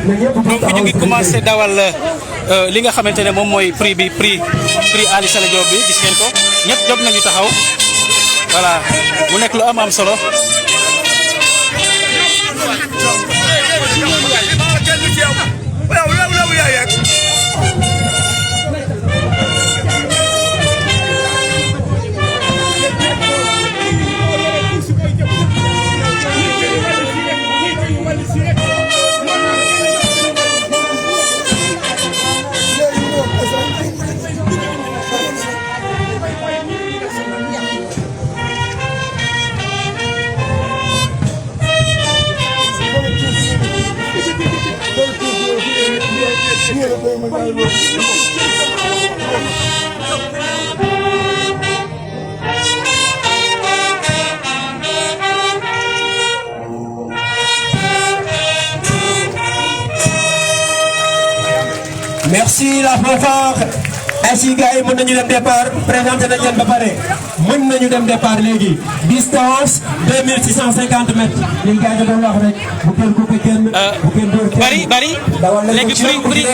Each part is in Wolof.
donc ñu ngi commencé dawal li nga xamante ne moom mooy prix Ali Sall Diop bi gis ngeen ko ñëpp jóg nañu taxaw voilà mu nekk lu am solo. Merci la fanfare. Ainsi gars yi mën nañu dem départ présenté nañu leen ba pare mën nañu dem départ léegi distance 2650 mètres li gars yi doon wax rek bu kenn coupé kenn bu kenn dóor kenn bari léegi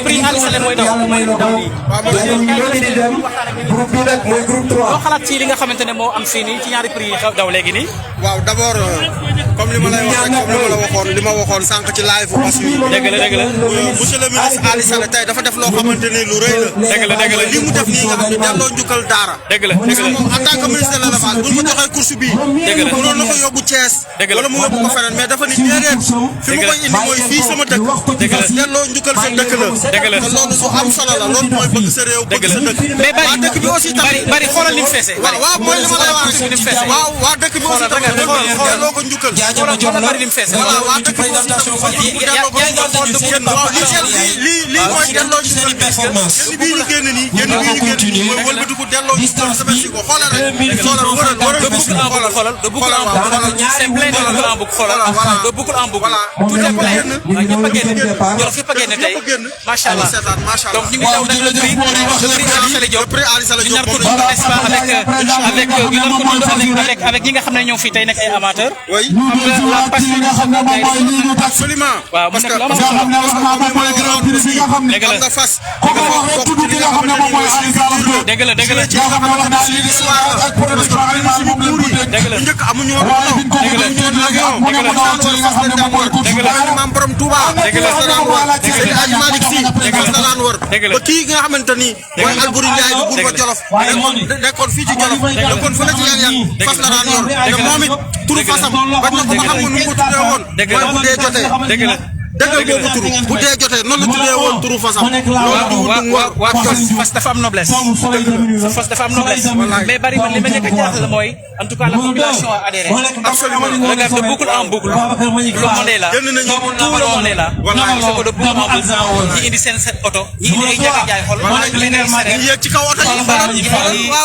prix Ali Sall mooy daw di dem groupe bi nag mooy groupe 3 loo xalaat ci li nga xamante ne moo am fii nii ci ñaari prix yi daw léegi nii. waaw d'abord comme li ma lay wax rek comme li ma waxoon sànq ci live bu Bass bi. dëgg la monsieur le ministre Ali Sall tey dafa def loo xamante ne lu rëy la. dëgg la li mu def nii nga xam ne delloo njukkal daara. dëgg la en tant que ministre de l'élevage bu ñu ko joxee course bii. dëgg la mënoon na ko yóbbu Thiès. wala mu yóbbu ko feneen mais dafa ni déedéet fi mu koy indi mooy fii sama dëkk. delloo njukkal sa dëkk la. te loolu su am solo la loolu mooy bëgg sa réew bëgg sa dëkk. mais waa dëkk bi aussi tamit bari xoolal ni mu feesee. waaw mooy li ma lay wax waaw waa dëkk bi aussi tamit delloo ko njukkal. xoolal bari ni mu feesee. voilà waa dëkk bi aussi tamit lii mooy delloo njukkal bi bii ñu génn nii mooy wëlbatiku delloo njukkal sa bés ko xoolal rek xoolal c'est plein de boucle en boucle xoolal de boucle en boucle tout est plein ñëpp a génn Jolof yëpp a génn tey macha allah donc ñu ngi daw nag le prix Ali Sall Diop ñu nar ko dund n'est-ce pas avec ñu nar ko dund avec ñi nga xam ne ñoo fi tey nekk ay amateurs am la passion absolument waaw mu nekk lu am nga fas dëgg la njëkk amuñu woon maam borom Touba ba kii nga xamante ni mooy Alboury Ndiaye bu Bourba Jolof nekkoon fii ci Jolof nekkoon fële ci yan fas la daan yor te moom it turu fasam ba na ko ba xam nga nu mu ko tuddee woon mooy bu dee jotee dëggal boobu turu bu dee jotee noonu la tuddee woon turu fasam loolu waa fas dafa am noblesse fas dafa am noblesse mais bari man li ma njëkk a jaaxal mooy en tout cas la population a adhéré absolument regarde de boucle en boucle le monde est là tout le monde est là c'est que de boucle en boucle ñi indi seen oto ñi indi ay jaga jaay xol ñu yéeg ci kaw oto yi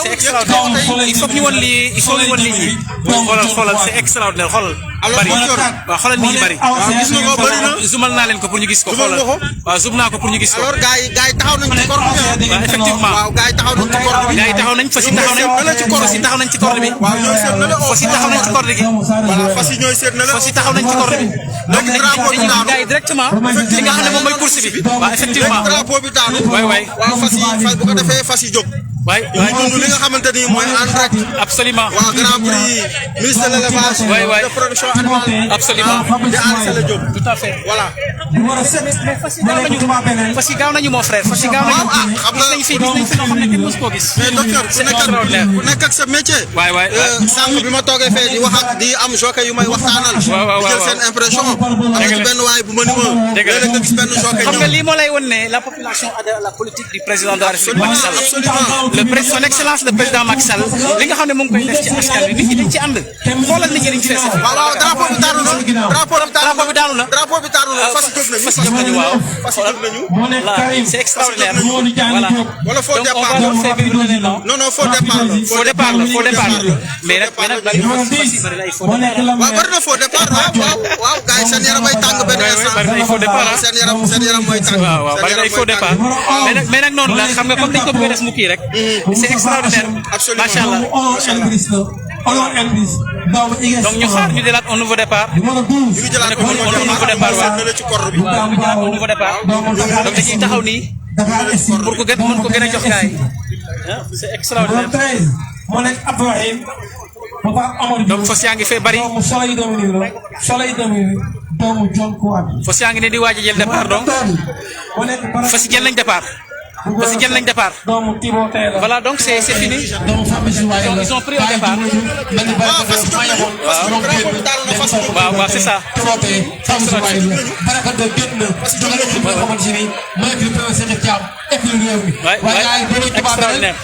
c'est extraordinaire il faut ñu woon lii ñi xoolal c'est extraordinaire xoolal bari waaw xoolal nit ñi bari gis nga ko bari na zoomal naa leen ko pour ñu gis ko xoolal waaw zoom naa ko pour ñu gis ko alors gars yi taxaw nañ ci corde bi waaw effectivement waaw gars yi taxaw nañ ci corde bi gars yi taxaw nañ fas yi taxaw nañ ci corde bi waaw ñooy seet na la fas yi taxaw nañ ci corde gi voilà fas yi ñooy seet na la fas yi taxaw nañ ci corde bi donc drapeau bi daanu gars yi directement li nga xam ne moom mooy course bi waaw effectivement drapeau bi daanu waay waaw fas yi bu ko defee fas yi jóg waay ñu li nga xamante ni mooy en direct absolument waaw grand prix ministre de l'élevage de production animale absolument de Ali Sall Diop tout à fait voilà fas yi gaaw nañu mon frère fas yi gaaw nañu xam nga gis nañ fi loo xam ne kenn mës koo gis mais docteur ku nekk ak sa métier waay sànq bi ma toogee fee di wax ak di am jockey yu may waxtaanal di jël seen impression am na ci benn waay bu ma ni ma léeg-léeg nga gis benn jockey xam nga lii moo lay won ne la population adhère à la politique du président de la République Macky Sall son excellence le président Macky Sall li nga xam ne mu ngi koy def ci askan wi nit ñi dañ ci ànd xoolal nit ñi dañ fees waaw drapeau bi daanu na drapeau bi daanu na fas jóg nañu fas jóg nañu waaw fas jóg nañu là c'est extraordinaire voilà wala faux donc départ on va faire bi donné non non faux départ faux départ mais nag bari na fas yi bari na ay faux départ waaw bari na faux départ waaw gars yi seen yaram ay tàng que benn instant il faut départ seen yaram mooy tàng. waaw bari na il faut départ mais nag noonu la xam nga comme dañ ko bëgg a def mu kii rek c'est extraordinaire macha allah donc ñu xaar ñu jëlaat un nouveau départ ñu ngi jëlaat un nouveau départ waaw ci corps bi. waaw ñu jëlaat un nouveau départ donc dañuy taxaw nii pour ko gën a jox gaay c'est extraordinaire donc fos yaa ngi fee bari fos yaa ngi ne di waaj a jël départ donc fos jël nañ départ parce que jël nañ départ voilà donc c'est fini donc ils ont pris un départ waaw c'est ça extraordinaire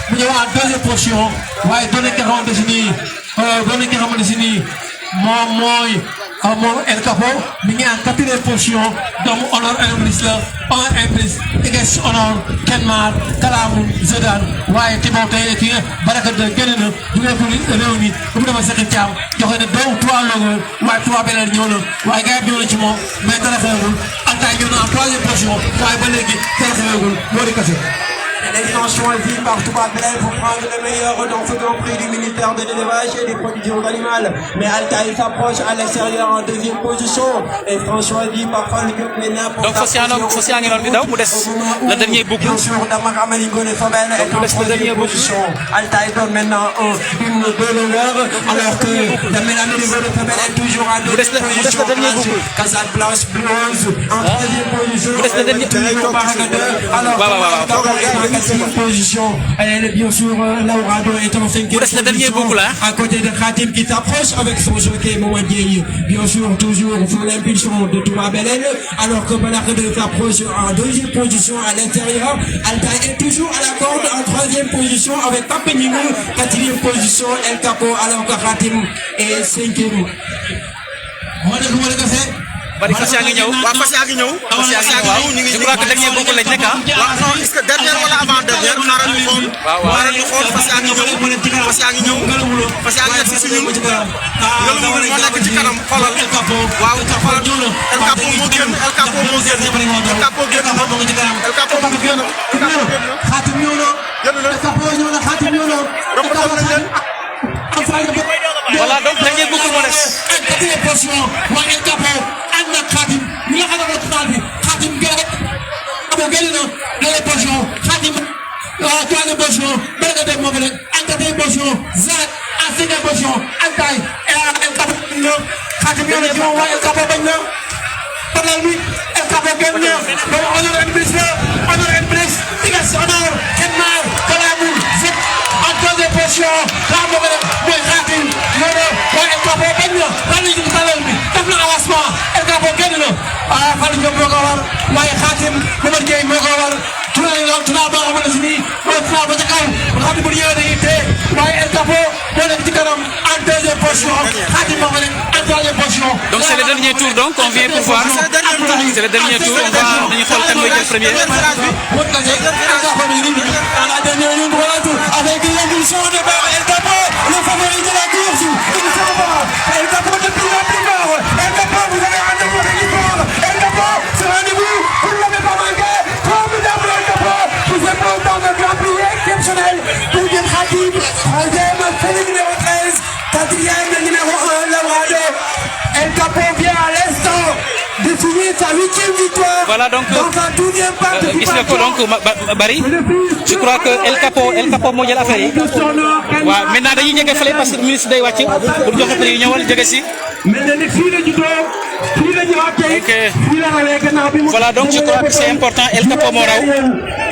moom El Capo mi ngi en 4e position doomu honor Empress la honor Empress Iges honor Kenmar Kalamu Zedan waaye Timothée ki Baraka de génn na jógee ko réew mi bu mu demee Seck Thiam joxe na 2 ou 3 logo waaye 3 beneen ñëw na waaye gars yi ñëw na ci moom mais dara xewagul Anta ñëw na en 3e position waaye ba léegi dara xewagul moo di kase. Les gens choisis par Touba Belel pour prendre le meilleur dans ce Grand Prix du ministère de l'élevage et des productions animales. Mais Altaï s'approche à l'extérieur en 2e position. Et sont choisis par Fall Diop Ménard pour donc Fossia ngi doon di daw mu des le dernier boucle. Bien sûr, Damara Malingone Fabel est en 3e position. Altaï donne maintenant une de longueur alors que la Mélanie de Fabel est toujours en 2e position. Casal Blanche Bronze en 3e position. mu des le dernier position. Elle bien sûr Laurado est en 5e position. À côté de Khatim qui s'approche avec son jockey Mouadier. Bien sûr toujours sous l'impulsion de Touba Belel. Alors que Balakade s'approche en 2e position à l'intérieur. Alta est toujours à la corde en 3e position avec Papenimou. 4e position El Capo alors que Khatim est 5e. bari fas yaa ngi ñëw waaw fas yaa ngi ñëw. fas yaa ngi ñëw ñu ngi je crois que dernier boucle lañ nekk waaw non est-ce que dernière wala avant dernière xaaral ñu xool. xaaral ñu xool fas yaa ngi ñëw fas yaa ngi ñëw fas yaa ngi yegg si suñu ngelaw moo nekk ci kanam xoolal waaw xoolal El Capo moo génn El Capo moo génn El Capo génn na El Capo moo génn Khatim ñëw na El Capo ñëw na Khatim ñëw na voilà donc dernier boucle moo des. quatrième position waa El Capo ànd ak Khatim mi nga xam ne mooy final bi Khatim gën a génn na deuxième position Khatim troisième position Baraka Dem moo fi nekk en quatrième position Zak en cinquième position Altaï El Capo bañ na Khatim ñëw na ci moom waa El Capo bañ na panel bi El Capo génn na loolu honor Empress la honor Empress Igas honor Kenmar Kalamu Zak en troisième position daa moo ko def mooy Khatim ñëw na waa El Capo bañ na ràññi ci panel bi def na avancement El Capo génn na Fall Diop moo ko war waaye Khatim Momar Gueye moo ko war tunaal boo xamante ne nii mooy tunaal ba ca kaw nga xam ne bu ñëwee dañuy téye waaye El Capo moo nekk ci kanam en deuxième position Khatim moo ko nekk en troisième position. donc c'est le dernier tour donc on vient pour voir c'est le dernier tour on va dañuy xool kan mooy jël premier. la dernière ligne droite avec l'impulsion de El Capo le favori de la course il s'en va El Capo depuis la primeur El Capo vous avez rendez-vous avec l'histoire El Capo ce rendez-vous vous ne l'avez pas manqué formidable El Capo vous êtes dans un Grand Prix exceptionnel deuxième Khatim troisième Félix numéro 13 quatrième numéro 1 Laurado El Capo vient à l'instant de signer sa 8e victoire. Voilà donc dans sa 12e participation. gis nga ko donc Bari je crois que El Capo moo jël affaire yi waaw maintenant dañuy jege fële parce que ministre day wàcc pour joxe prix yi ñëwal jege si. mel na ni fii la juddoo fii la ñëwaatee fii la rawee gannaaw bi mu voilà donc je crois que c'est important El Capo moo raw.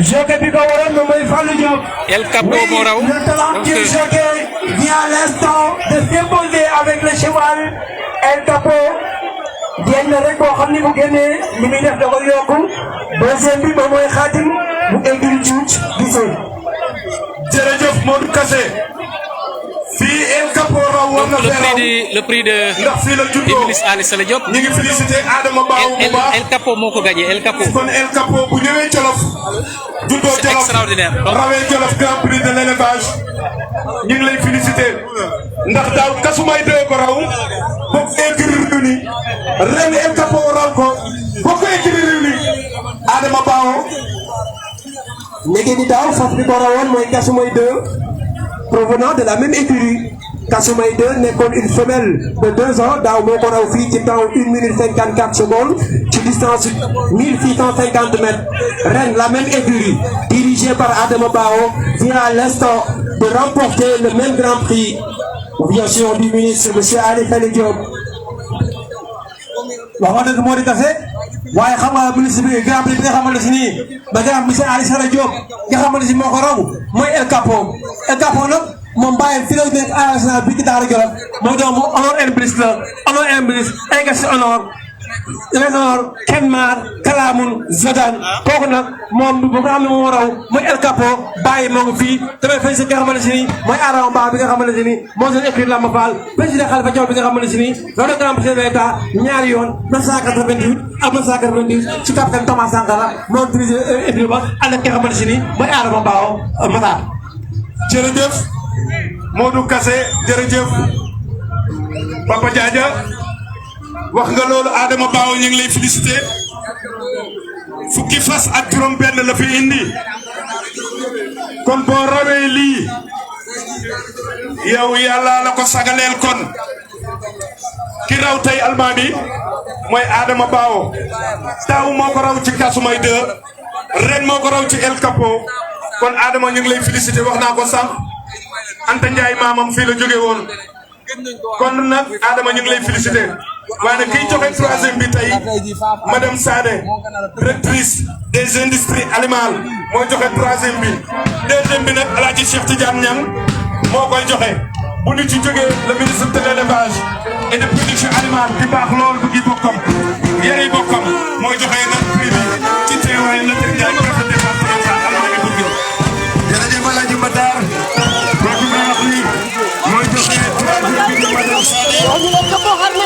jockey bi ko waroon moom mooy Fallou Diop. El Capo moo raw le talentueux jockey vient à l'instant de s'imposer avec le cheval El Capo. génn rek boo xam ni bu génnee li muy def da koy yokku deuxième bi moom mooy Khatim bu Engil Diouf gisee. jërëjëf Modou Kassé. fii El Capo raw woon na le prix de ndax fii la juddoo ministre Ali Sala Diop. ñu ngi félicité Adama Babou bu baax El Capo moo ko gagné El Capo. kon El Capo bu ñëwee Jolof. juddoo c'est extraordinaire rawee Jolof Grand Prix de l'élevage. ñu ngi lay félicité ndax daaw kasumay dee ko raw bokk écurie ni ren El Capo raw ko bokk écurie réunie Adama Bao léegi di daaw fas bi ko rawoon mooy Kasumay 2 provenant de la même écurie Kasumay 2 nekkoon une femelle de 2 ans daaw moo ko raw fii ci temps 1 minute 54 secondes ci distance 1650 mètres ren la même écurie dirigée par Adama Bao vient à l'instant de remporter le même grand prix bien sûr du ministre monsieur Ali Khali Diop. wax dëgg moo di kase waaye xam nga ministre bi grand prix bi nga xamante si nii ba nga am monsieur Ali Khali Diop nga xamante si moo ko raw mooy El Capo nag moom bàyyi fi la nekk arrangement bi ci Daara Jolof moo doon mu honor and bliss la honor and bliss ay gas honor Léonor Kenmar Kalamun Zodan kooku nag moom bu nga xam ne moo raw mooy El Capo bàyyi moo ngi fii damay fay si nga xamante si nii mooy Adama Ba bi nga xamante si nii moo doon écrire Lamba Fall président Khalifa Diaw bi nga xamante si nii loolu grand prix de l'État ñaari yoon 1988 ak 1998 ci capitaine Thomas Sankara moo dirigé équipe ba ànd ak nga xamante si nii mooy Adama Ba Matar. jërëjëf Modou Kassé jërëjëf Papa Diadia wax nga loolu Adama Bao ñu ngi lay félicité fukki fas ak juróom-benn la fi indi kon boo rawee lii yow yàlla la ko sagaleel kon ki raw tey almaami mooy Adama Bao daaw moo ko raw ci Kasumay 2 ren moo ko raw ci El Capo kon Adama ñu ngi lay félicité wax naa ko sànq Anta Ndiaye maamam fii la jóge woon kon nag Adama ñu ngi lay félicité waaye nag kiy joxe troisième bi tey madame Sané directrice des industries animales moo joxe troisième bi deuxième bi nag El Hadj Cheikh Tidiane Niang moo koy joxe bu ñu ci jógee le ministre de l'élevage et de production animale di baax lool bu gi bokkam yëre bokkam mooy joxe nag prix bi ci teewaay la Ndiaye préfet départemental Almadies Bourguel. jërëjëf El Hadj Matar kooku may wax ni mooy joxe troisième bi madame Sané.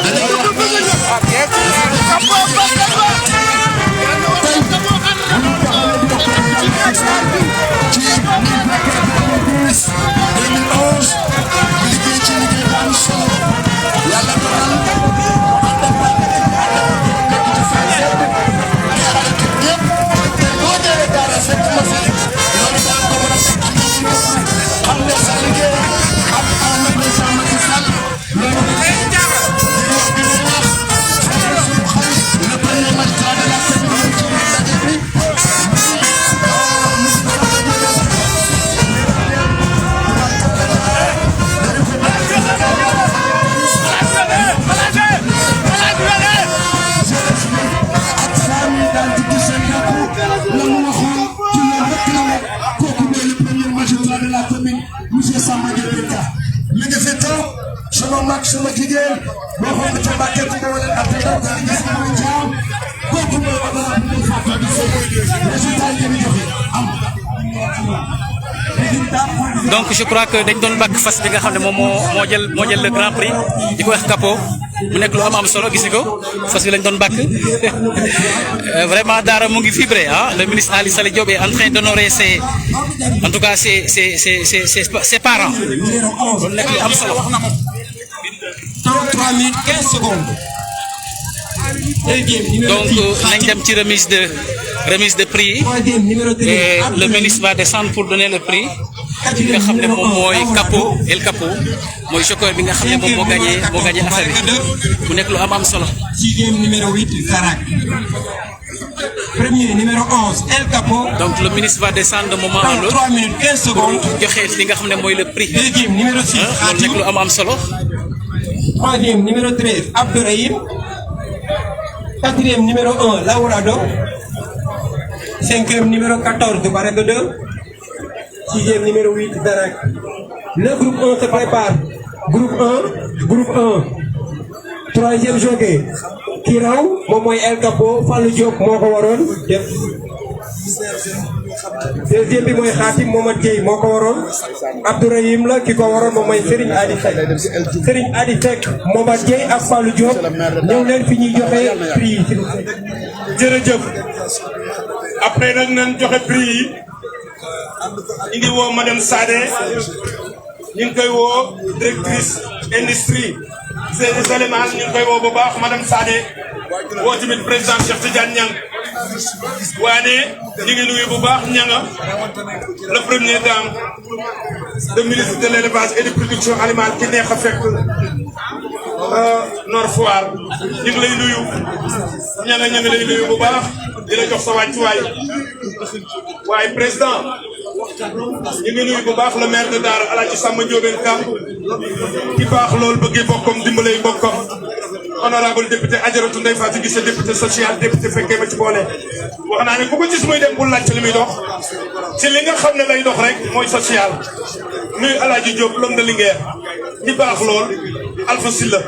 donc je crois que dañ doon bàkk fas bi nga xam ne moom moo jël le grand prix di ko wax Capo mu nekk lu am solo gis nga ko fas bi lañ doon bàkk vraiment Daara mu ngi vibré ah le ministre Ali Khali Diop est en train d'honorer en tout cas ses parents loolu nekk lu am solo. 3 minutes 15 secondes. donc nañ dem ci remise de prix et le ministre va descendre pour donner le prix ki nga xam ne moom mooy Capo El Capo mooy jockey bi nga xam ne moom moo gagné affaire bi mu nekk lu am solo. Sixième numéro 8 Zarak. Premier numéro 11 El Capo. donc le ministre va descendre de moment à l'autre 3 minutes 15 secondes pour joxe li nga xam ne mooy le prix. Deuxième numéro 6 loolu nekk lu am solo. Troisième numéro 13 Abdourahim. Quatrième numéro 1 Laurado. Cinquième numéro 14 Baraka 2. Sixième numéro 8 Zarak. Le groupe 1 se prépare. Groupe 1. Troisième jockey. Ki raw moom mooy El Capo Fallou Diop moo ko waroon def. Deuxième bi mooy Khatim Momad Gueye moo ko waroon. Abdourahim la ki ko waroon moom mooy Serigne Adi Seck Momad Gueye ak Fallou Diop ñëw leen fi ñuy joxe prix yi. jërëjëf après nag nañ joxe prix yi ñu ngi woo madame Sané ñu ngi koy woo directrice industrie Seydou Souleymane ñu ngi koy woo bu baax madame Sané woo tamit président Cheikh Tidiane Niang waane ñu ngi nuyu bu baax Nianga le premier dame de ministre de l'élevage et de production animale ki neex a fekk Nord Foire ñu ngi lay nuyu Nianga ñu ngi lay nuyu bu baax di la jox sa wàccuwaay waaye président ñu ngi nuyu bu baax le maire de Daara Alaaji Samba Ndiobène Ka ki baax loolu bëggee bokkam dimbalay bokkam honorable député Adjaratou Ndeye Fatou Guissé député social député fekkee ma ci boole wax naa ne ku ko gis muy dem bu laajte li muy dox ci li nga xam ne lay dox rek mooy social nuyu Alaaji Diop l'homme de Linguère di baax lool Alpha Silla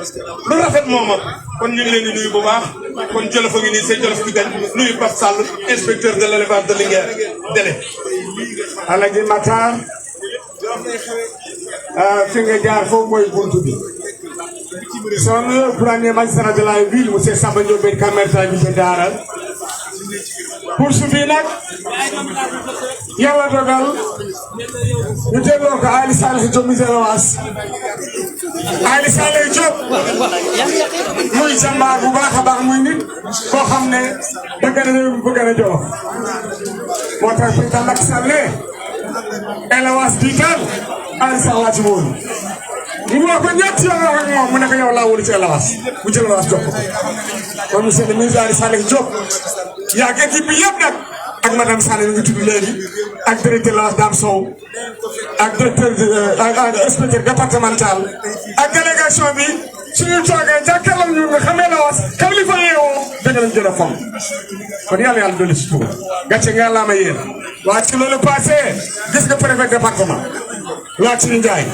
lu rafet mooma kon ñu ngi leen di nuyu bu baax kon Jolof a ngi nii say Jolof bi gañ nuyu Pape Sall inspecteur de l'élevage de Linguère délai Alaaji Matar fi nga jaar foofu mooy buntu bi son premier magistrat de la ville monsieur Samba Ndiobène Ka maire bi Daara course bi nag yàlla dogal ñu delloo ko Ali Saleh Diop mi Zelawas Ali Saleh Diop muy jàmbaar bu baax a baax muy nit koo xam ne bëgg na réew mi bëgg na Jolof moo tax président Macky Sall ne Elawas diital Ali Saleh ci woon mu wax ko ñetti yoon wax ak moom mu ne ko yow laa wóolu ci Elawas mu jël Elawas jox ko kon monsieur le ministre Ali Saleh Diop yaa ngi équipe bi yëpp nag ak madame Sané mi ngi tudd léegi ak directeur la Dame Sow ak directeur ak inspecteur départemental ak délégation bi suñu toogee jàkkaarloo ñu nga xamee Elawas kam li fa yeewoo dëgg lañ gën a fonk kon yàlla dolli si tuba gàcce nga laa ma yéen waa ci loolu passé gis nga préfet département laa ci Ndiaye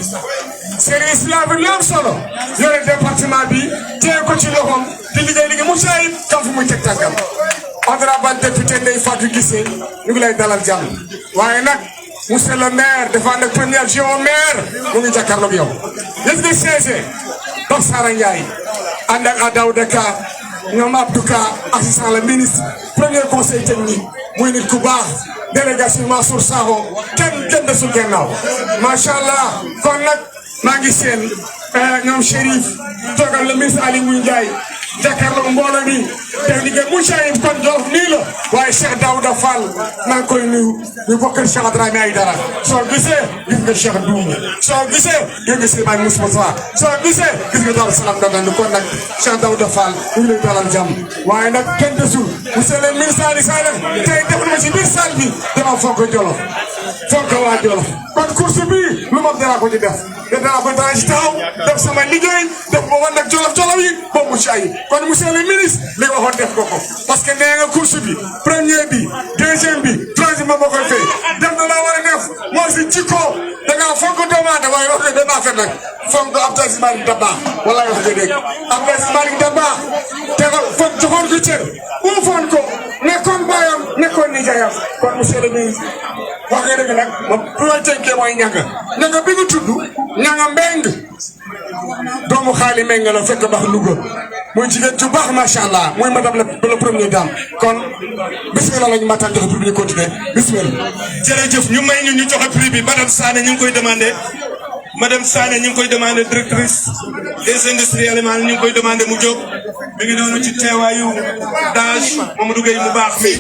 service la bi am solo yore département bi téye ko ci loxoom di liggéey mu saayib kam fu muy teg tànkam honorable député Ndeye Fatou Guissé ñu ngi lay dalal jàmm waaye nag monsieur le maire dafa ànd ak première géo maire mu ngi jàkkaarloog yow gis nga CG Dox Sara Ndiaye ànd ak Daouda Ka ñoom Abdou Ka assistant le ministre premier conseil technique muy nit ku baax délégation Mansour Sakho kenn desul gannaaw macha allah kon nag maa ngi seen ñoom Chérif toogal le ministre Aly Ngouille Ndiaye jàkkaarloog mbooloo mi te liggéey mu Chérif kon Jolof nii la waaye Cheikh Daouda Fall maa ngi koy nuyu ñu bokkal Cheikh Adramé Aïdara soo gisee gis nga Cheikh Doum soo gisee gis nga Sébane Moussa soo gisee gis nga Darou Salam Ndogane kon nag Cheikh Daouda Fall ñu ngi lay dalal jàmm waaye nag kenn desul monsieur le ministre Ali Saleh tey def na ma ci biir salle bi dama fonk Jolof fonk waa Jolof kon course bi lu ma dara ko ci def danaa ko dara ci taxaw def sama liggéey def ba wan nag Jolof yi ba mu ci ay kon monsieur le ministre li nga waxoon def ko ko parce que nee nga course bi premier bi deuxième bi troisième ba koy fay def na la war a def moo si jikko da ngaa fonk doomu aadama waaye wax nga benn affaire nag fonk Abdou Aziz Malick Dabakh walaay wax nga dégg Abdou Aziz Malick Dabakh tegal foog joxoon ko cër uufoon ko nekkoon baayam nekkoon nijaayam kon monsieur le ministre wax nga dëgg nag moom bu may tënkee mooy ñanga bi nga tudd ñanga mbeng doomu xaali mbeng la fekk baax Louga muy jigéen ju baax macha allah muy madame la première dame kon bismillah lañu matal joxe prix bi continuer bismillah. jërëjëf ñu may ñu joxe prix bi madame Sané ñu ngi koy demandé madame Sané ñu ngi koy demandé directrice des industries alimentaires ñu ngi koy demandé mu jóg mi ngi noonu ci teewaayu Dage Mamadou Gueye mu baax mi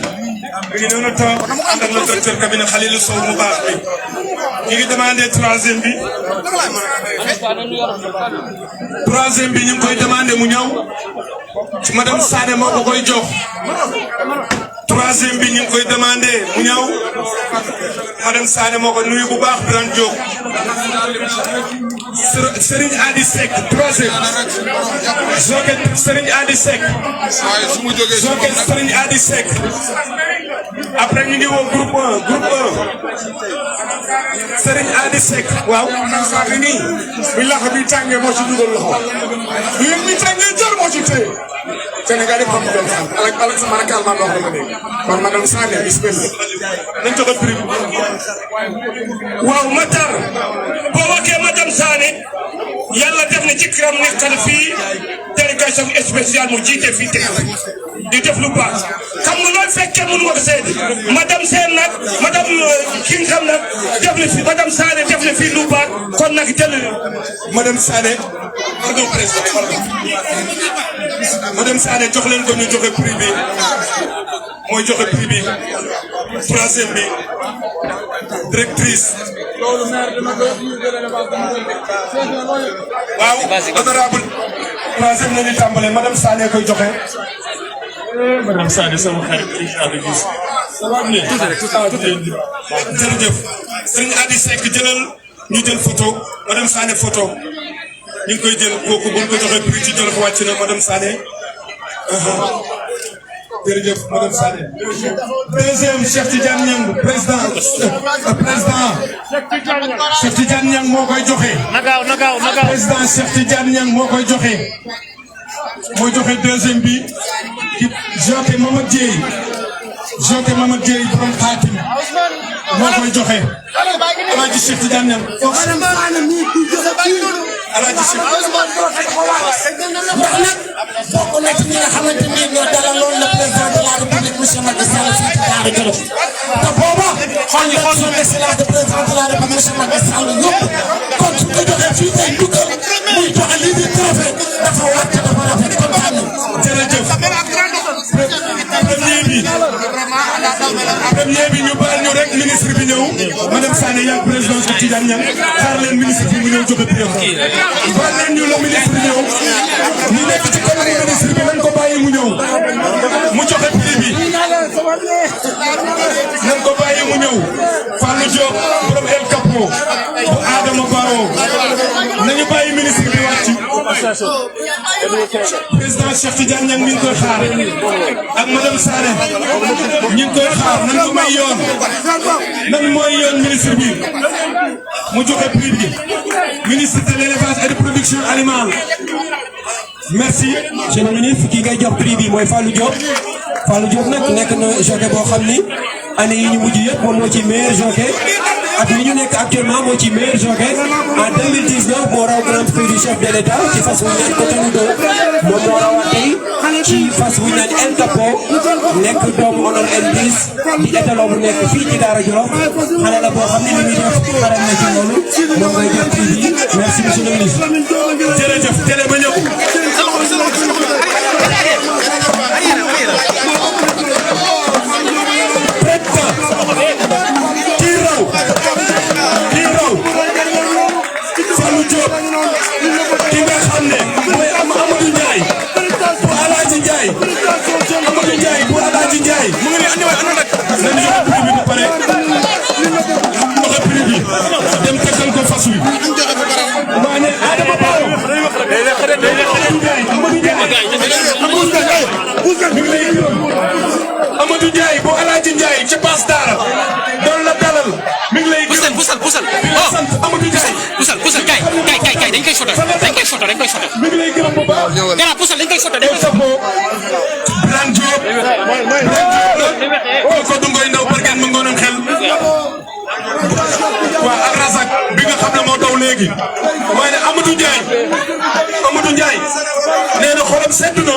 ngi noonu toog ànd ak le directeur cabinet Khalilou Sow mu baax mi ñu ngi demandé troisième bi ñu ngi koy demandé mu ñëw ci madame Sané moo ko koy jox troisième bi ñu ngi koy demandé mu ñëw madame Sané moo ko nuyu bu baax Birane Diop Serigne Adi Seck troisième Zoket Serigne Adi Seck Zoket Serigne Adi Seck après ñu ngi woo groupe 1 Serigne Adi Seck waaw nii bi lax bi tàngee moo ci dugal loxo yéen mi tàngee jër moo ci téye Sénégal yëpp xam nga xam alak sama rakk almaan wax dama dégg kon madame Sané bismillah nañ joxe prix waaw Matar boo waxee madame Sané yàlla def na ci kiram nekkal fii délégation spéciale mu jiite fii tey di def lu baax xam nga loolu fekkee mun wax seede madame Sène nag madame ki nga xam nag def na fi madame Sané def na fii lu baax kon nag jël madame Sané pardon président pardon madame Sané jox leen ko ñu joxe prix bi mooy joxe prix bi troisième bi directrice waaw honorable troisième la ñu tàmbalee madame Sané koy joxe madame Sané sama xarit jërëjëf sëriñ Adi Seck jëlal ñu jël photo madame Sané photo ñu ngi koy jël kooku bu ñu ko joxee prix ci jël ko wàcc na madame Sané jërëjëf madame Sané deuxième Cheikh Tidiane Niang président Cheikh Tidiane Niang moo koy joxe président Cheikh Tidiane Niang moo koy joxe mooy joxe deuxième bi Joké Mamadou Dieye borom xaatim moo koy joxe Alaaji Cheikh Tidiane Niang Alaaji Cheikh ndax nag bokk na ci ñi nga xamante ni ñoo dalaloon le président de la République monsieur Macky Sall fii ci Daara Jolof te booba son excellence de président de la République monsieur Macky Sall ñëpp kon su ko joxee fii tey dugal muy joxe lii di trophée dafa wàcc dafa rafet kontaan nañu. jërëjëf premier bi ñu baal ñu rek ministre bi ñëw madame Sané yaa président Cheikh Tidiane Niang xaar leen ministre bi mu ñëw joxe prix baal leen ñu la ministre bi ñëw ñu nekk ci commune ministre bi nañ ko bàyyi mu ñëw mu joxe prix bi nañ ko bàyyi mu ñëw Fallou Diop borom El Capo bu Adama Barrow nañu bàyyi ministre bi wàcc président Cheikh Tidiane Niang ñu ngi koy xaar ak madame Sané ñu ngi koy xaar nañ ko may yoon nan mooy yoon ministre bi mu joxe prix bi ministre de l'élevage et de production animale merci. monsieur le ministre kii ngay jox prix bi mooy Fallou Diop nag nekk na jockey boo xam ni année yi ñu mujj yëpp moom moo ci meilleur jockey ak li ñu nekk actuellement moo ci meilleur jockey en 2019 moo raw grand prix du chef de l'État ci fas wu ñu naan Cotonou 2 moom moo rawaat tey ci fas wu ñu naan El Capo nekk doomu honor L10 di étalon bu nekk fii ci Daara Jolof xale la boo xam ne li muy def xaram na ci loolu moom ngay jox prix bi merci monsieur le ministre. jërëjëf télé ba ñëw. Fallou Diop ki nga xam ne mooy Amadou Ndiaye bu Alaaji Ndiaye Amadou Ndiaye bu Alaaji Ndiaye mu ngi nii andi waay andi nag nañu jox prix bi ba pare joxe prix bi dem tegal ko fas wi waa ne Adama Barrow Amadou Ndiaye bu Alaaji Ndiaye ci Bass Daara doon la dalal mi ngi lay pusal Amadou Ndiaye pusal kay dañ koy photo mi ngi lay gërëm bu baax gannaaw pusal dañ koy photo Birane Diop ko dungoy ndaw barken ma ngoonoon xel waa ak Razak bi nga xam ne moo daw léegi waaye ne Amadou Ndiaye nee na xolam seddu na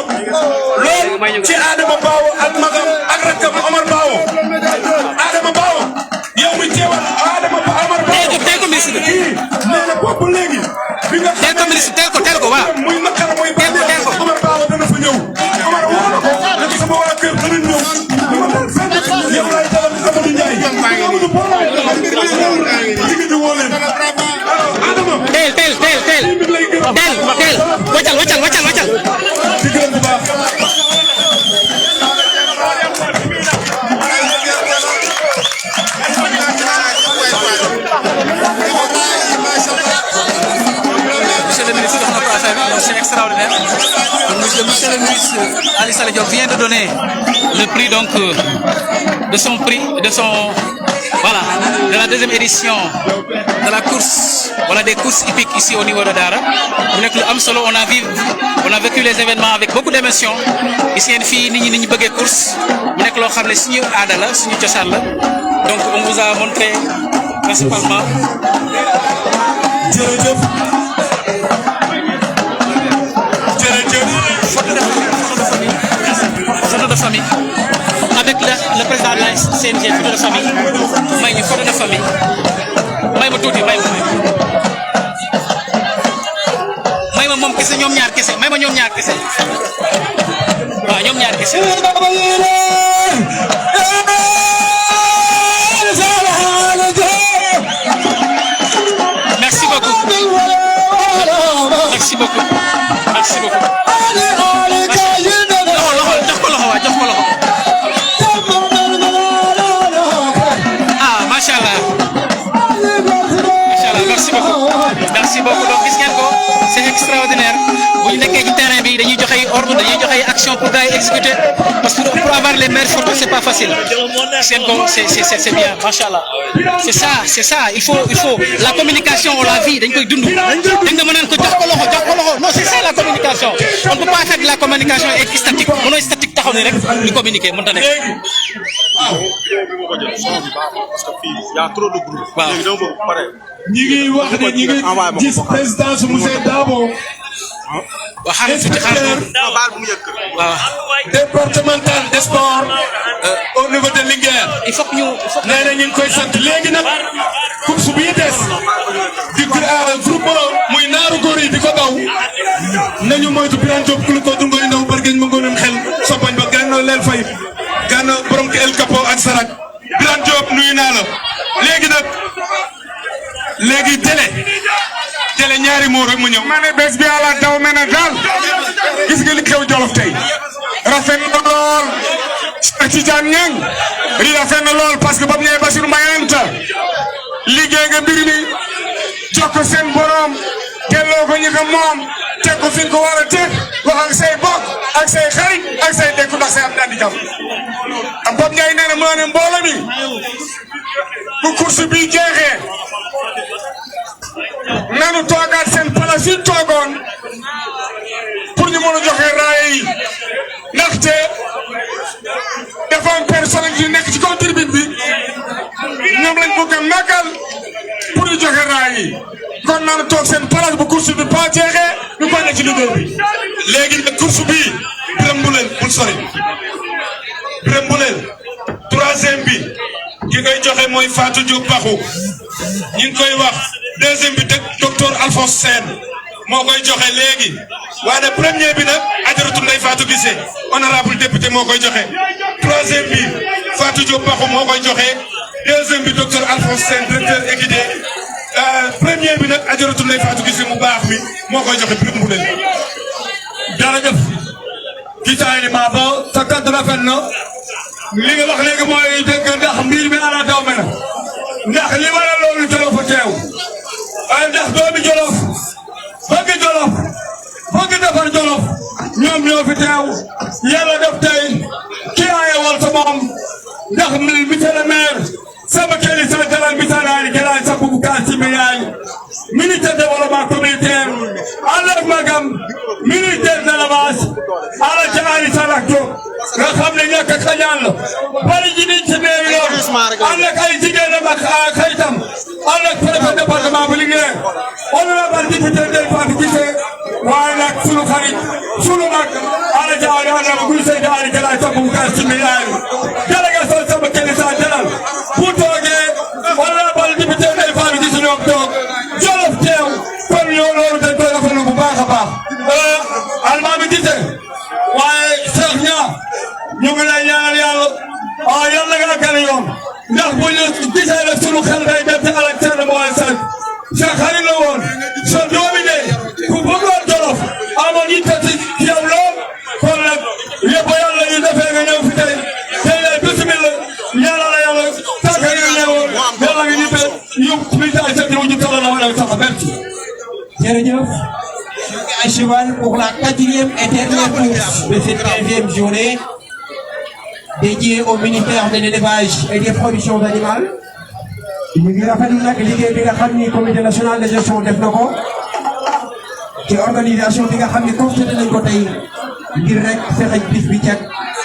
lool ci Adama Bawo ak magam ak rakkam Omar Bawo Adama Bawo yow mi teewal Adama Omar Bawo teel ko ministre nee na bopp léegi bi nga xam ne teel ko voilà muy nakara muy bàyyi Omar Bawo dana fa ñëw Omar woo na ko nekk sama waa kër dana ñëw dama dal fenn yow lay dalal Amadou Ndiaye Amadou Bawo jigéen ñi woo leen Adama teel waccal di gërëm bu baax c'est extraordinaire. Monsieur le ministre Ali Saleh Diop vient de donner le prix donc de la deuxième édition de la course, des courses hippiques ici au niveau de Dara. On a vécu les événements avec beaucoup d'émotion. Ici une fille ni bëggee course mu nekk loo xam ne suñu aada la suñu cosaan la donc on vous a montré principalement. Photo de famille avec le président de la CNG, photo de famille may ñu photo de famille may ma tuuti may ma ma moom kese ñoom ñaar kese may ma ñoom ñaar kese waaw ñoom ñaar kese merci beaucoup merci beaucoup merci beaucoup jox ko loxo waa jox ko loxo ah macha allah merci beaucoup donc gis ngeen ko c'est extraordinaire bu ñu nekkee ci terrain bi dañuy joxe ordre dañuy joxe action pour gars yi exécuter parce que pour avoir les meilleurs photos c'est pas facile gis ngeen ko c'est bien macha allah c'est ça il faut la communication on la vit dañ koy dund dañ nga mën ko jox ko loxo non c'est ça la communication on peut pas faire de la communication statique mënoo statique taxaw ni rek di communiquer mënta nekk parce que fii y a trop de groupes. waaw léegi dama bëgg pare. ñi ngi wax ne ñi ngi gis présidence monsieur Dabo. waaw xaaral tuuti xaaral waaw. départemental des sports au niveau de Linguère. il faut que ñu nee na ñu ngi koy sant léegi nag course bii des di groupe muy naaru góor yi di ko daw nañu moytu Birane Diop ku ko dungoy ndaw bargeñ ma ngoonam xel sobañ ba gànnaaw leel fay gànnaaw borom ko El Capo ak Sarak Birane Diop nuyu naa la léegi télé ñaari moo rek mu ñëw. ma ne bés bi àlla daw mel na daal gis nga li xew Jolof tey rafet na lool Cheikh Tidiane Niang ri rafet na lool parce que ba mu ñëwee Bassirou Mbaye Anta liggéey nga mbir mi jox ko seen borom delloo ko ñi ko moom teg ko fi nga ko war a teg wax ak say bokk ak say xarit ak say dëkk ndax say am daan di jàmm am Bob Ndiaye nee na moo ne mbooloo mi bu course bi jeexee nanu toogaat seen place yi toogoon pour ñu mën a joxe raaya yi ndaxte dafa am personnel yu nekk ci kaw tribune bi ñoom lañ bëgg a màggal pour ñu joxe raaya yi kon nanu toog seen place bu course bi ba jeexee ñu bañ a ci liggéey bi léegi nag course bi Birame Boulel bul sori Birame Boulel troisième bi ki ngay joxe mooy Fatou Diop Baxu ñu ngi koy wax deuxième bi docteur Alphonse Sène moo koy joxe léegi waaye premier bi nag Adjaratou Ndeye Fatou Guissé honorable député moo koy joxe troisième bi Fatou Diop Baxu moo koy joxe deuxième bi docteur Alphonse Sène directeur équité premier bi nag Adjaratou Ndeye Fatou Guissé mu baax mi moo koy joxe Birame Boulel. jërëjëf gisaay ni maa ba sa kàddu rafet na li nga wax léegi mooy dëgg ndax mbir mi ala daw me na ndax li waral loolu Jolof a teew waaye ndax doomi Jolof bëgg defar Jolof ñoom ñoo fi teew yàlla def tey ki aayewal sa moom ndax monsieur le maire sama keli sa dalal misanaani kelaay sa bugu kaa ci miyaay ministre développement communautaire ànd magam ministère de l'élevage ala ca Ali Sarak Diop nga xam ne ñàkk a xañaan la bari ji niñ ci meewi loolu ànd ak ay jigéenam ak xaytam ànd ak préfet département bu Linguère honorable député Ndeye Fatou Guissé waaye nag sunu xarit sunu mag ala ca Ali ànd ak gul Seydi Ali kelaay sa bugu kaa ci miyaay délégation sama keli sa dalal bu toogee honorable député Ndeye Fatou Guissé ñoom toog Jolof teew kon loolu dañ koy rafetlu bu baax a baax Almaami Guissé waaye Cheikh Niang ñu ngi lay ñaanal yàlla yàlla nga àggale yoon ndax bu ñu gisee rek sunu xel day dem ci Alexandre Moyen Seck Cheikh xarit la woon sa doomi de ku bëggoon Jolof amoon yitte ci yow lool kon nag yëpp yàlla yu defee nga ñëw fi tey lay bismillah ñaanal la yàlla tàgga yu ñëwoon yàlla nga yitte yu militaire sa diw ñu tala la wala sax merci. Jërëjëf, je suis à cheval pour la 4e et dernière course de cette 15e journée dédiée au ministère de l'élevage et des productions animales. Ñu ngi rafetlu nag liggéey bi nga xam ni comité national de gestion def na ko ci organisation bi nga xam ni constaté nañ ko tey ngir rek fexe bis bi jag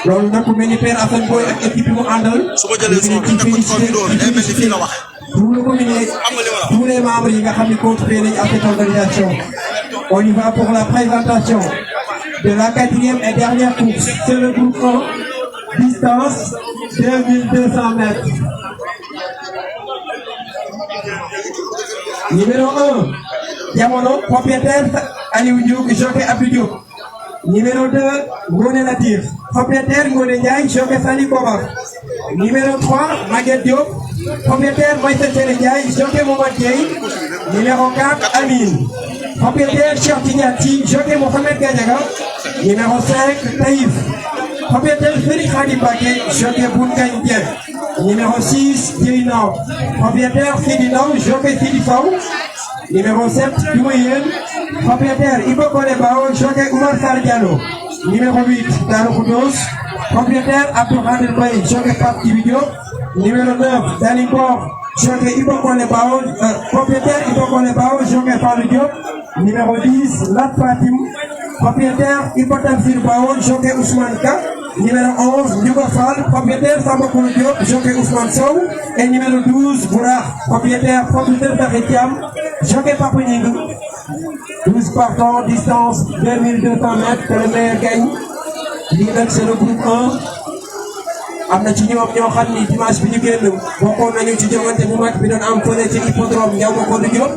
loolu nag ku mel ni Père Assane Boy ak équipe bi mu àndal. su ma jëlee son bi def ko son bi doon day mel ni fii la wax. Pour le communiquer, tous les membres qui ont contribué à cette organisation. On y va pour la présentation de la 4e et dernière course. C'est le groupe 1, distance 2200 mètres. Numéro 1, Diamono, propriétaire Aliou Diouf, jockey Abdou Diop. Numéro 2, Ngone Latir. Propriétaire Ngone Ndiaye, jockey Sali Boba. Numéro 3, Maguette Diop. Propriétaire Moïse Ndiaye, jockey Momad Diaye. Numéro 4, Amine. Propriétaire Cheikh Tignati, jockey Mohamed Gadiaga. Numéro 5, Taïf. Propriétaire Félix Khadi Baké, jockey Boungaï Dieng. Numéro 6, Dieynor. Propriétaire Fidino, jockey Fidi Faou. Numéro 7, Douyen. Propriétaire Ibo Kolebao, jockey Oumar Sardiano. Numéro 8, Darou Koudos. Propriétaire Abdourahmane Baye, jockey Pape Dividio. Numéro 9, Dalibor, jockey Ibo Kolebao. Propriétaire Ibo Kolebao, jockey Fallou Diop. Numéro 10, Lat Fatim. Propriétaire Ibo Tamsir Bao, jockey Ousmane Ka. Numéro 11, Ndiougo Fall, propriétaire Samba Koulou Diop, jockey Ousmane Sow. Et numéro 12, Bourak, propriétaire Faretiam, jockey Papa Nyingou. 12 partants, distance 2200 mètres, que le meilleur gagne. L'INEC, c'est le groupe 1. Amna ci ñoom ñoo xam ni dimanche bi ñu génn bokkoon nañu ci jongante bu mag bi doon am fële ci hippodrome Ndiago Koulou Diop.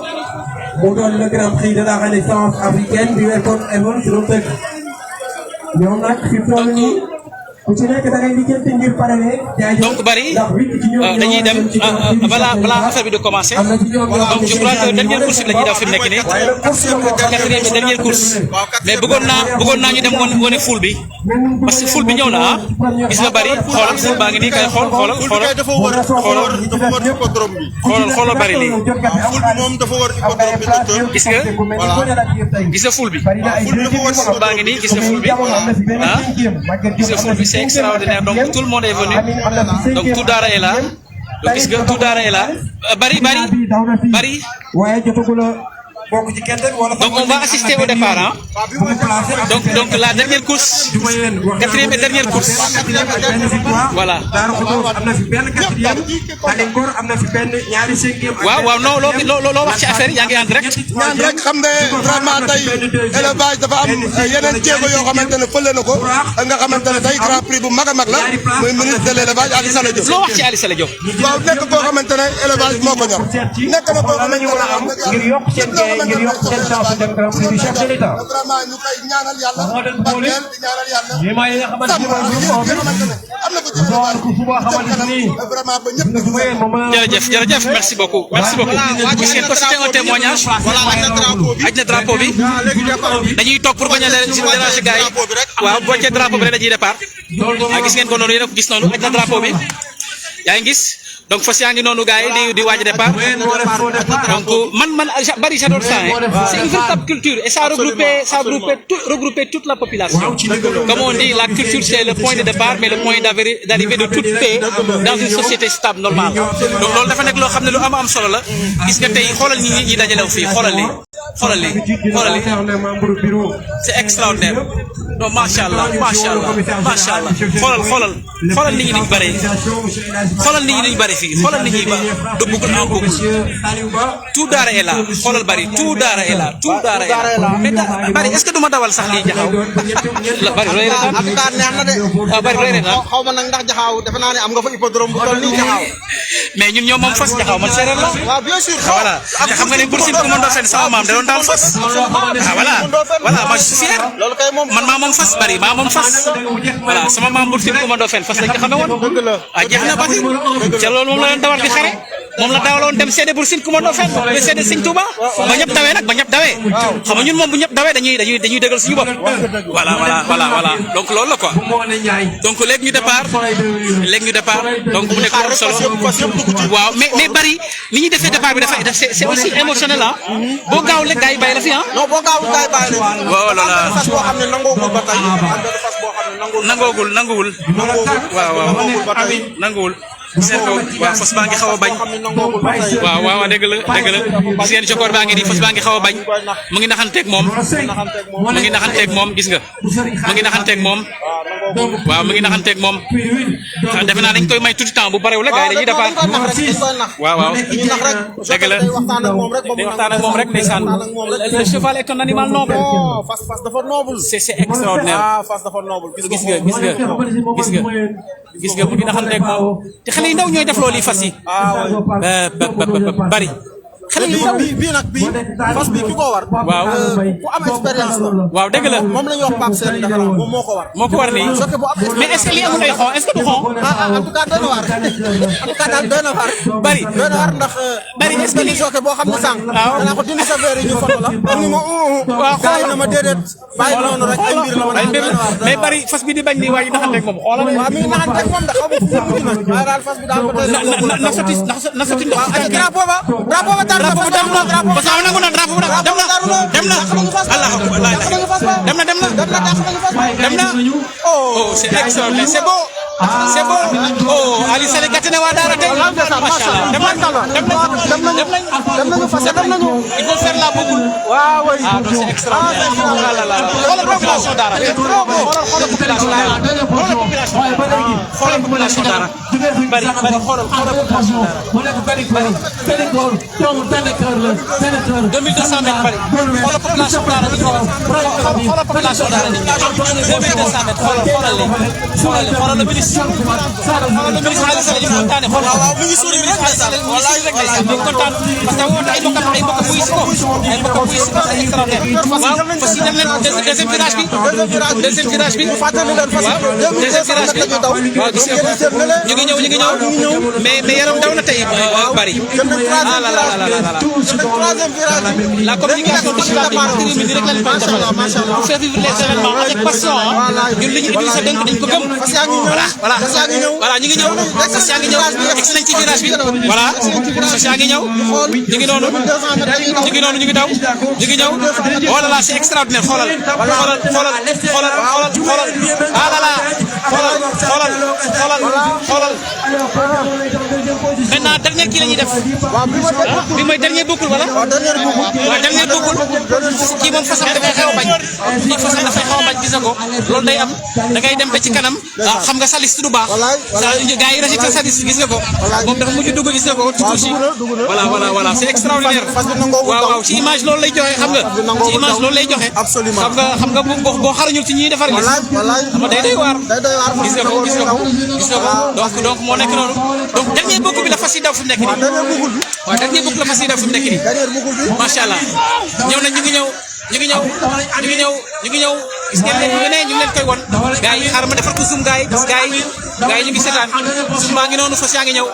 Mu doon le grand prix de la renaissance africaine bi Welcome Evans doon tëgg. ñoom nag fi toll nii ku ci nekk da ngay liggéeyante ngir parrainer. donc Bari dañuy dem balaa affaire bi de commencer donc je crois que dernière course bi la ñuy def fi mu nekk nii quatrième et dernière course mais bëggoon naa ñu dem wane ful bi parce que ful bi ñëw na ah gis nga Bari xoolal ful baa ngi nii kay xoolal Bari lii ful bi moom dafa war hippodrome bi docteur. gis nga ful bi ful baa ngi nii gis nga ful bi ah gis nga ful bi c'est extraordinaire donc tout le monde est venu donc tout Dara est là donc gis nga tout Dara est là Bari donc on va assister au départ hein? donc la dernière course quatrième et dernière course voilà waaw non loo wax ci affaire yaa ngi en direct ñaan rek xam ne vraiment tey élevage dafa am yeneen jéego yoo xamante ne fële na ko nga xamante ne tey grand prix bu mag a mag la muy ministre de l'élevage Aly Saleh Diop. loo wax ci Aly Saleh Diop. waaw nekk koo xamante ne élevage moo ko ñor nekk na koo xamante ne ngir yokk seen chance dem Grand Prix du chef de l'État. vraiment ñu koy ñaanal yàlla. moo dem boole ñeema yi nga xamante ni mooy jërëjëf merci beaucoup gis ngeen ko c'était un témoignage aj na drapeau bi dañuy toog pour bañ a déranger gars yi waaw boo cee drapeau bi rek dañuy départ gis ngeen ko noonu yéen a ko gis noonu aj na drapeau bi yaa ngi gis donc fas yaa ngi noonu gars yi di waaj départ donc man Bari j'adore ça c'est une véritable culture et ça regroupait toute la population comme on dit la culture c'est le point de départ mais le point d'arrivée de toute paix dans une société stable normale donc loolu dafa nekk loo xam ne lu am solo la gis nga tey xoolal ñi dajalew fii xoolal li c'est extraordinaire donc macha allah xoolal nit ñi niñ bare xoolal nit ñi niñ bare fii xoolal nit ñi ba de boucle en boucle tout Dara est là xoolal Bari tout Dara est là mais Bari est-ce que duma dawal sax lii jaxaw la Bari looy retaan en tout cas neex na de waaw Bari looy retaan xaw ma nag ndax jaxaw defe naa ne am nga fa hippodrome bu toll nii jaxaw mais ñun ñoo moom fas jaxaw man séeréer la waaw bien sûr voilà te xam nga ne Bour Sine Coumba Ndoffène sama maam da doon daal fas voilà moi je suis fier man maa moom fas Bari maa moom fas voilà sama maam Bour Sine Coumba Ndoffène fas lañ ko xamee woon jeex na Bari ca loolu moom la leen dawal di xare moom la dawaloon dem seede Bour Sine Coumba Ndoffène ba seede Sëñ Touba ba ñëpp dawee xam nga ñun moom bu ñëpp dawee dañuy dëggal suñu bopp voilà donc loolu la quoi donc léegi ñu départ donc mu nekk lu solo waaw mais Bari ni ñuy defee départ bi c'est aussi émotionnel ah boo gaaw le gars yi bàyyi la fi ah non boo gaaw gars yi bàyyi la voilà fas boo xam ne nangoogul ba tey fas boo xam ne nangoogul waaw nanguwul seen kaw waaw fas baa ngi xaw a bañ waaw dëgg la gis ngeen Jokor baa ngi nii fas baa ngi xaw a bañ mu ngi naxanteeg moom gis nga mu ngi naxanteeg moom waaw mu ngi naxanteeg moom defe naa dañ koy may tout temps bu barewul la gars yi dañuy départ waaw dëgg la day waxtaan ak moom rek ndeysaan le cheval est un animal noble fas dafa noble c'est extraordinaire fas dafa noble gis nga mu ngi naxanteeg moom te xale yu ndaw ñooy def loolu yi fas yi Bari bii nag bii fas bi ki ko war. waaw ku am expérience la. waaw dëgg la moom la ñuy wax Pape Sène Dakar moom moo ko war. moo ko war nii mais est-ce que lii amul ay xon est-ce que du xon. en tout cas doy na waar en tout cas daal doy na waar. bari doy na waar ndax. bari est-ce que lii sooke boo xam ne sànq. waaw danaa ko dindi sa verre yi ñu foto la. mu ni ma waaw xool na ma déedéet. bàyyi noonu rek ay mbir la ma mais bari fas bi di bañ nii waa ji naxanteeg moom xoolal. waaw mi ngi naxanteeg moom de xaw ma fu mu mujj nag. waaye daal fas bi daal ba tey na soti ndox waaw drapeau ba taal na parce que nangu na drapeau ba dem na Allah dem na oh c'est extraordinaire c'est beau oh Ali Sall gàtt na waa Daara tey macha Allah dem nañu fas dem nañu il faut faire la boucle waaw oui ah c'est extraordinaire xoolal population Daara xoolal population Daara bari xoolal population Daara 2200 mètres bari xoolal population Daara di xoolal population Daara di 2200 mètres xoolal le ministre Aliou Sall ñu kontaane xoolal waaw mi ngi sori rek wallaay rek ñu kontaan parce que woote ay mbokam muy si ko c'est extraordinaire waaw parce que dem leen deuxième virage bi fàttali leen fas deuxième virage bi waaw gis nga ñu ngi ñëw mais yaram daw na tey bari ah la la communication digitale bi rek lañ ko defal pour faire vivre les événements avec passion ñun li ñu utilisé dañ ko gëm voilà ñu ngi ñëw fas yaa ngi ñëw egsi nañ ci virage bi voilà fas yaa ngi ñëw ñu ngi noonu ñu ngi daw ñu ngi ñëw oh là là c'est extraordinaire xoolal ah là là xoolal maintenant dernier kii la ñuy def bi mooy dernier boucle wala waaw dernier boucle kii moom fasam dafay xaw a bañ kii fasam dafay xaw a bañ gis nga ko loolu day am da ngay dem ba ci kanam xam nga salis du baax gars yi rejeté salis gis nga ko moom dafa mujj dugg gis nga ko ci touche voilà c'est extraordinaire waaw ci image loolu lay joxe xam nga ci image loolu lay joxe xam nga boo xarañul ci ñuy defar gis xam day doy waar gis nga ko donc moo nekk noonu donc dernier boucle bi la fas yi daw fi mu nekk nii waaw dernier boucle la fas yi daw fi mu nekk nii macha allah ñëw nañ ñu ngi ñëw gis ngeen leen ñu ngi leen koy won gars yi xaaral ma defar ko zoom gars yi ñu ngi seetaan zoom baa ngi noonu fas yaa ngi ñëw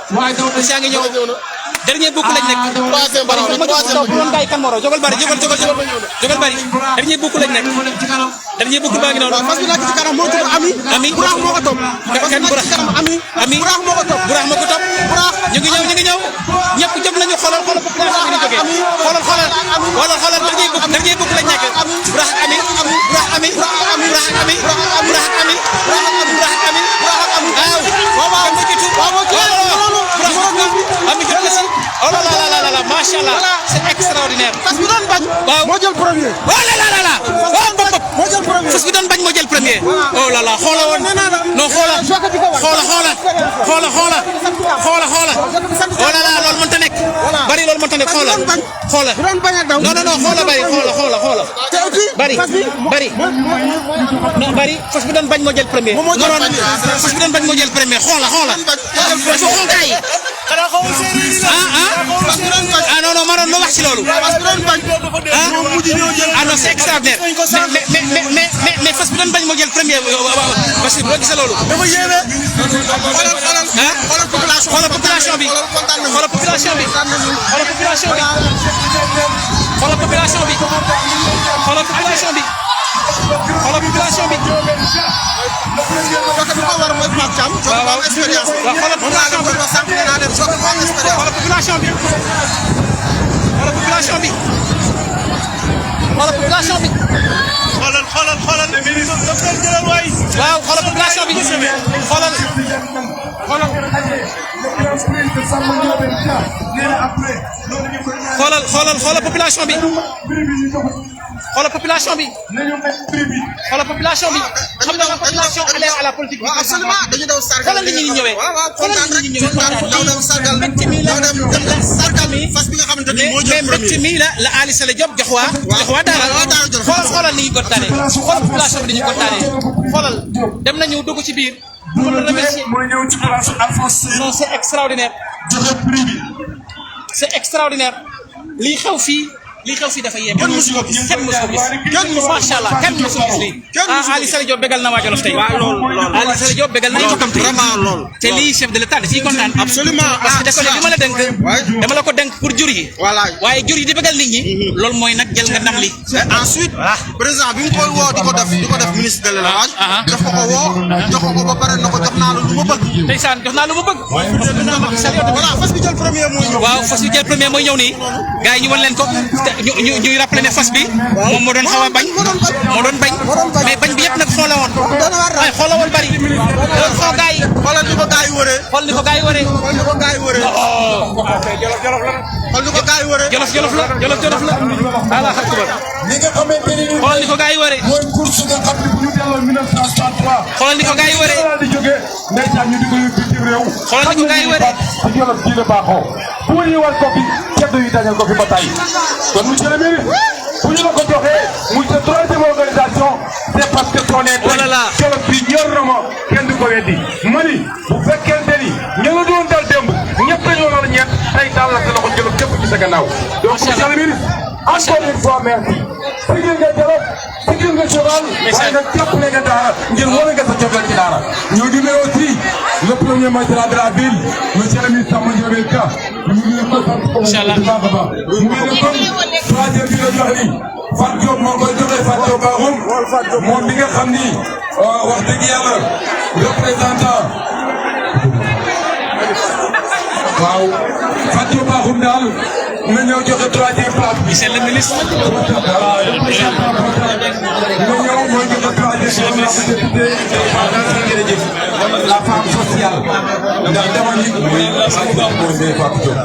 dernier boucle lañ nekk bari doon gars yi kan moo raw jógal bari dernier boucle lañ nekk dernier boucle baa ngi noonu fas bi nekk ci kanam moo tudd Ami Buraax moo ko topp kan Buraax Ami Buraax moo ko topp ñu ngi ñëw ñëpp jóg nañu xoolal population bi ni jógee xoolal dernier boucle lañ nekk Buraax Ami oh là là macha allah c'est extraordinaire. fas bi doon bañ. waaw moo jël premier. oh là là moo jël premier. fas bi doon bañ moo jël premier. oh là là xoola woon non xoola oh là là loolu mënta nekk. bari loolu mënta nekk xoola. bu doon bañ a daw. non xoola bari xoola. te aussi bari non bari fas bi doon bañ moo jël premier. moo jël premier fas bi doon bañ moo jël premier xoola. dafa xonkaay. ah non maroon ma wax ci loolu. ah non c'est extraordinaire mais fas bi doon bañ moo jël premier parce que boo gisee loolu. dafa yéeme. xoolal population bi. xoolal population bi. xoolal population bi. xoolal population bi. xam nga la population adhère à la politique bi. absolument dañu daw sargal. xoolal nit ñi ñëwee. xoolal nit ñi ñëwee daw dem sargal. sargal fas bi nga xamante ni moo jël premier. mais mi la Ali Sall Diop jox waa Daara. xoolal ni ñu kontaanee. xoolal population bi dañuy kontaanee. xoolal dem nañu dugg ci biir. pour le remercier. non c'est extraordinaire. joxe prix bi. c'est extraordinaire. lii xew fii dafa yéeme. kenn mësu ko gis macha allah kenn mësu ko gis lii. Ali Sall Diop bégal na waa Jolof tey. waaw loolu Ali Sall Diop bégal nañu ko tam tey. vraiment loolu. te lii chef de l'État da ciy kontaan. absolument parce que da ko ne li ma la dénk. dama la ko dénk pour jur yi. voilà waaye jur yi di bégal nit ñi. loolu mooy nag jël nga ndam li. et ensuite. président bi mu koy woo di ko def ministre de l'élevage. daf ko woo jox ko ba pare na ko jox naa la lu ma bëgg. ndeysaan jox naa lu ma bëgg. voilà fas bi jël premier mooy ñëw. waaw fas bi jël premier mooy ñëw nii. gars yi ñu wan leen ko ñuy rappelé ne fas bi moom moo doon xaw a bañ moo doon bañ mais bañ bi yëpp nag xoola woon ay xoola woon bari doon xoo gaa yi xoolal ni ko gaa yi wëree xool ni ko gaa yi wëree xool ni ko gaa yi wëree xool ni ko gaa yi wëree jolof la ala akbar li nga xamante ni xoolal ni ko gaa yi wëree mooy course nga xam ne bu ñu delloo 1963 xoolal ni ko gaa yi wëree di jógee ndeysaan ñu di ko yóbbu bitim réew xoolal ni ko gaa yi wëree ci Jolof ji la baaxoo bu ñu war ko fi ceddo yi dajal ko fi ba tey kon monsieur le ministre bu ñu la ko joxee muy sa troisième organisation c'est parce que soo nee tey Jolof bi ñor na ma kenn du ko weddi mani bu fekkente ni ña la doon dal démb ñëpp dañoo nar ñett tey daal la sa loxo Jolof képp ci sa gannaaw donc monsieur le ministre encore une fois merci sigil nga Jolof sigil nga cheval waaye nag jàppale nga daara ngir wane nga sa cofeel ci daara ñu ngi nuyu aussi le premier magistrat de la ville monsieur le ministre Samba Ndiobène Ka ñu ngi ko sant ko bu baax a baax mu ngi ne kon troisième bi la jox ni Fatou Diop moo koy joxe Fatou Diop Bakhoum moom mi nga xam ni wax dëgg yàlla représentant waaw Fatou Diop Bakhoum daal na ñëw joxe troisième place bi. monsieur le ministre. na ñëw mooy joxe troisième place bi député jërëjëf la femme sociale ndax dama ni mooy Ndeye Fatou Diop.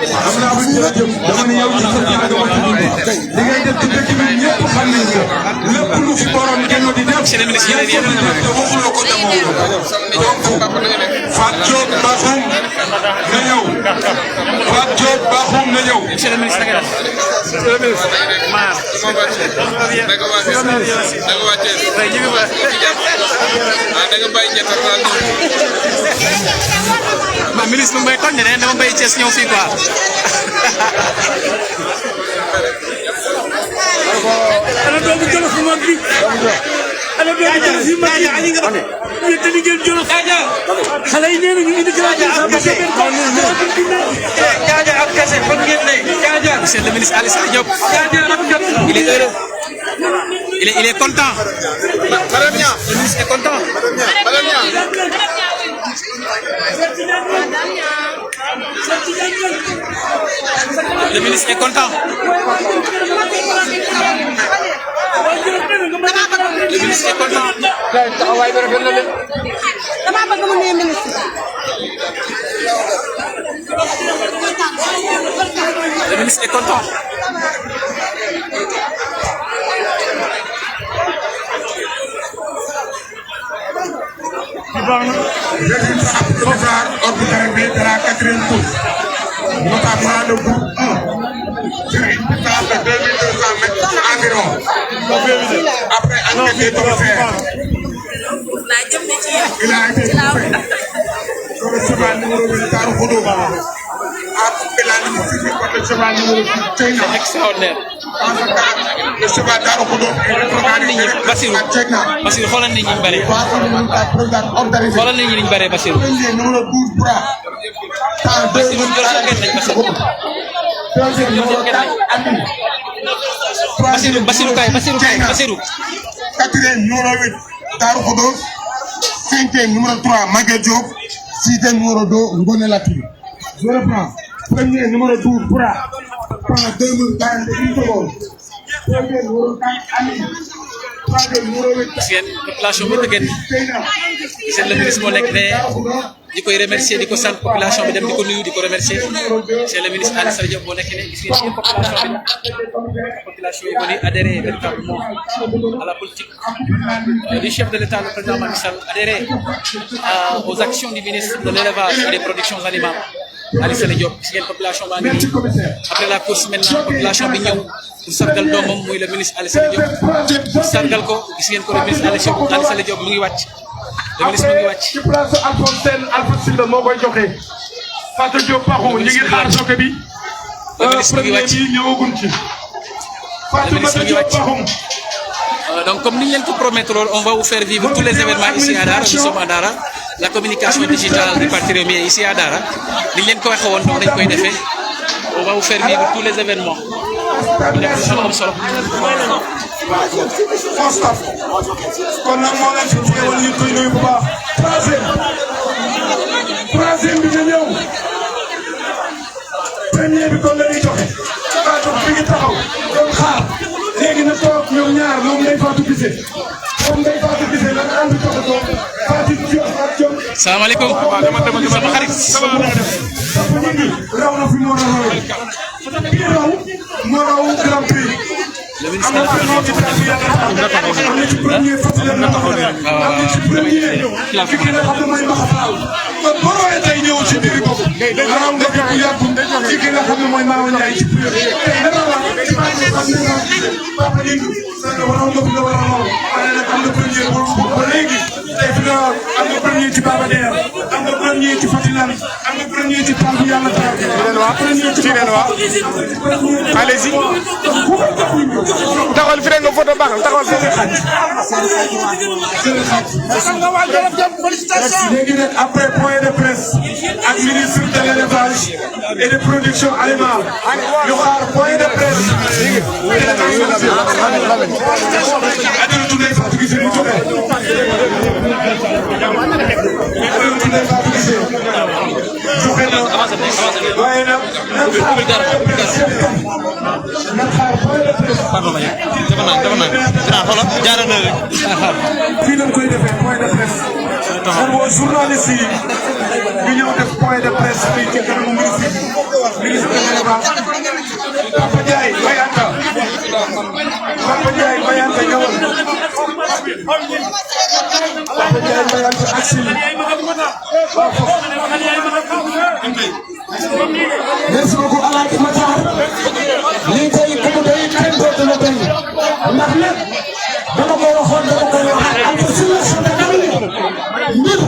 xam naa bu ñu la jëm dama ne yow ci social dama ci dund li ngay def ci dëkk bi ñëpp xam nañ ko lépp lu fi borom kenn di def monsieur le ministre yéen te waxuloo ko demoo donc Fatou Diop Bakhoum na ñëw Fatou Diop Bakhoum na ñëw. monsieur le ministre monsieur le ministre ma ministre mbay togn ne dama bay Thiès ñëw fii quoi ana doomu Jolof mag bi ana doomu Jolof yi mag yi nga ñu te liggéey Jolof xale yi nee nañu indi jaaja ak kase fan ngeen ne jaaja monsieur le ministre Ali Sall Diop il est heureux il est content madame Nia le ministre est content madame Nia le ministre est content le ministre est content taxawaay bi rafet na de dama bëgg mu nuyu ministre le ministre est content Ordre carré de la 4e course, notamment le groupe 1, sur une distance de 2200 mètres environ. Après enquête des commissaires, il a été trouvé sur le cheval numéro 8 Taroukhoudou a coupé la ligne suivie par le cheval numéro 6 Tchèna. extraordinaire Le cheval Taroukhoudou est rétrogradé Bassirou Bassirou xoolal nit ñi bare xoolal nit ñi ñu bare Bassirou numéro 12 Bra. Bassirou jël ngeen nañ Bassirou Bassirou Quatrième numéro 8 Taroukhoudou. Cinquième numéro 3 Maguette Diop. Sixième numéro 2 Ngoné Latir. Je reprends. Premier numéro 12 Bra. Pendant 2 minutes 41 secondes. Deuxième numéro 4 Ami. Troisième numéro 8 seen population bi dëgg seen le ministre moo nekk ne di koy remercier di ko sant population bi dem di ko nuyu di ko remercier c'est le ministre Ali Sall Diop moo nekk ne gis ngeen population yi venu adhérer véritablement à la politique du chef de l'État le président Macky Sall adhérer aux actions du ministre de l'élevage et des productions animales Ali Sall Diop gis ngeen population baa ngi nii après la course maintenant population bi ñëw pour sargal doomam muy le ministre Ali Sall Diop pour sargal ko gis ngeen ko le ministre Ali Sall Diop mu ngi wàcc le ministre mu ngi wàcc. ci place Alphonse Sène Alphonse Sylla moo koy joxe Fatou Diop Paxu ñu ngi xaar soke bi. premier bi ñëwagun ci. Fatou Diop Paxu. Donc comme nous l'avons promis, on va vous faire vivre tous les événements ici à Dara. Nous sommes à Dara. La communication digitale du Parti Rewmi est ici à Dara. Nous l'avons on va vous faire vivre tous les événements. Troisième bi nga ñëw premier bi kon la ñuy joxe Fatou bi ngi taxaw doon xaar léegi na toog ñoom ñaar moom Ndeye Fatou Guissé la ànd joxe ko Fatou Diop ak Diop. Salaamaaleykum. sama xarit. raw na fi moo raw Grand Prix. am na fi moo ci am na ci premier Fatou am na ci premier ki nga xam ne mooy Mbaxatal kon boo royee tey ñëw ci biir bopp raw nga fi bu yàggul ci ki nga xam ne mooy Maama Ndiaye ci premier tey dara la ci maa ngi xam ne Papa Ngingue waroon nga fi la war a raw waaye nag am na premier ba léegi tey fi nga am nga premier ci Baba Der am nga premier ci Fatilan am nga premier ci Pape Yàlla premier ci allez-y. taxawal fi rek nga photo baax taxawal fi léegi nag après point de presse ak ministre de l'élevage et de production animale ñu xaar point de presse. Adjaratou Ndeye Fatou Guissé ñu jógee. Adjaratou Ndeye Fatou Guissé joxe na waaye nag fii lañ koy defee point de presse. xam nga journaliste yi ñu ñëw def point de presse fii ci kanamu ministre de l'élevage Papa Ndiaye Bayanta ñëwal Papa Ndiaye Bayanta aksi merci beaucoup Alaaji Matar lii tey ku mu doy kenn dootu la doy ndax nag dama ko waxoon dama ko waxaat am na suñu mbir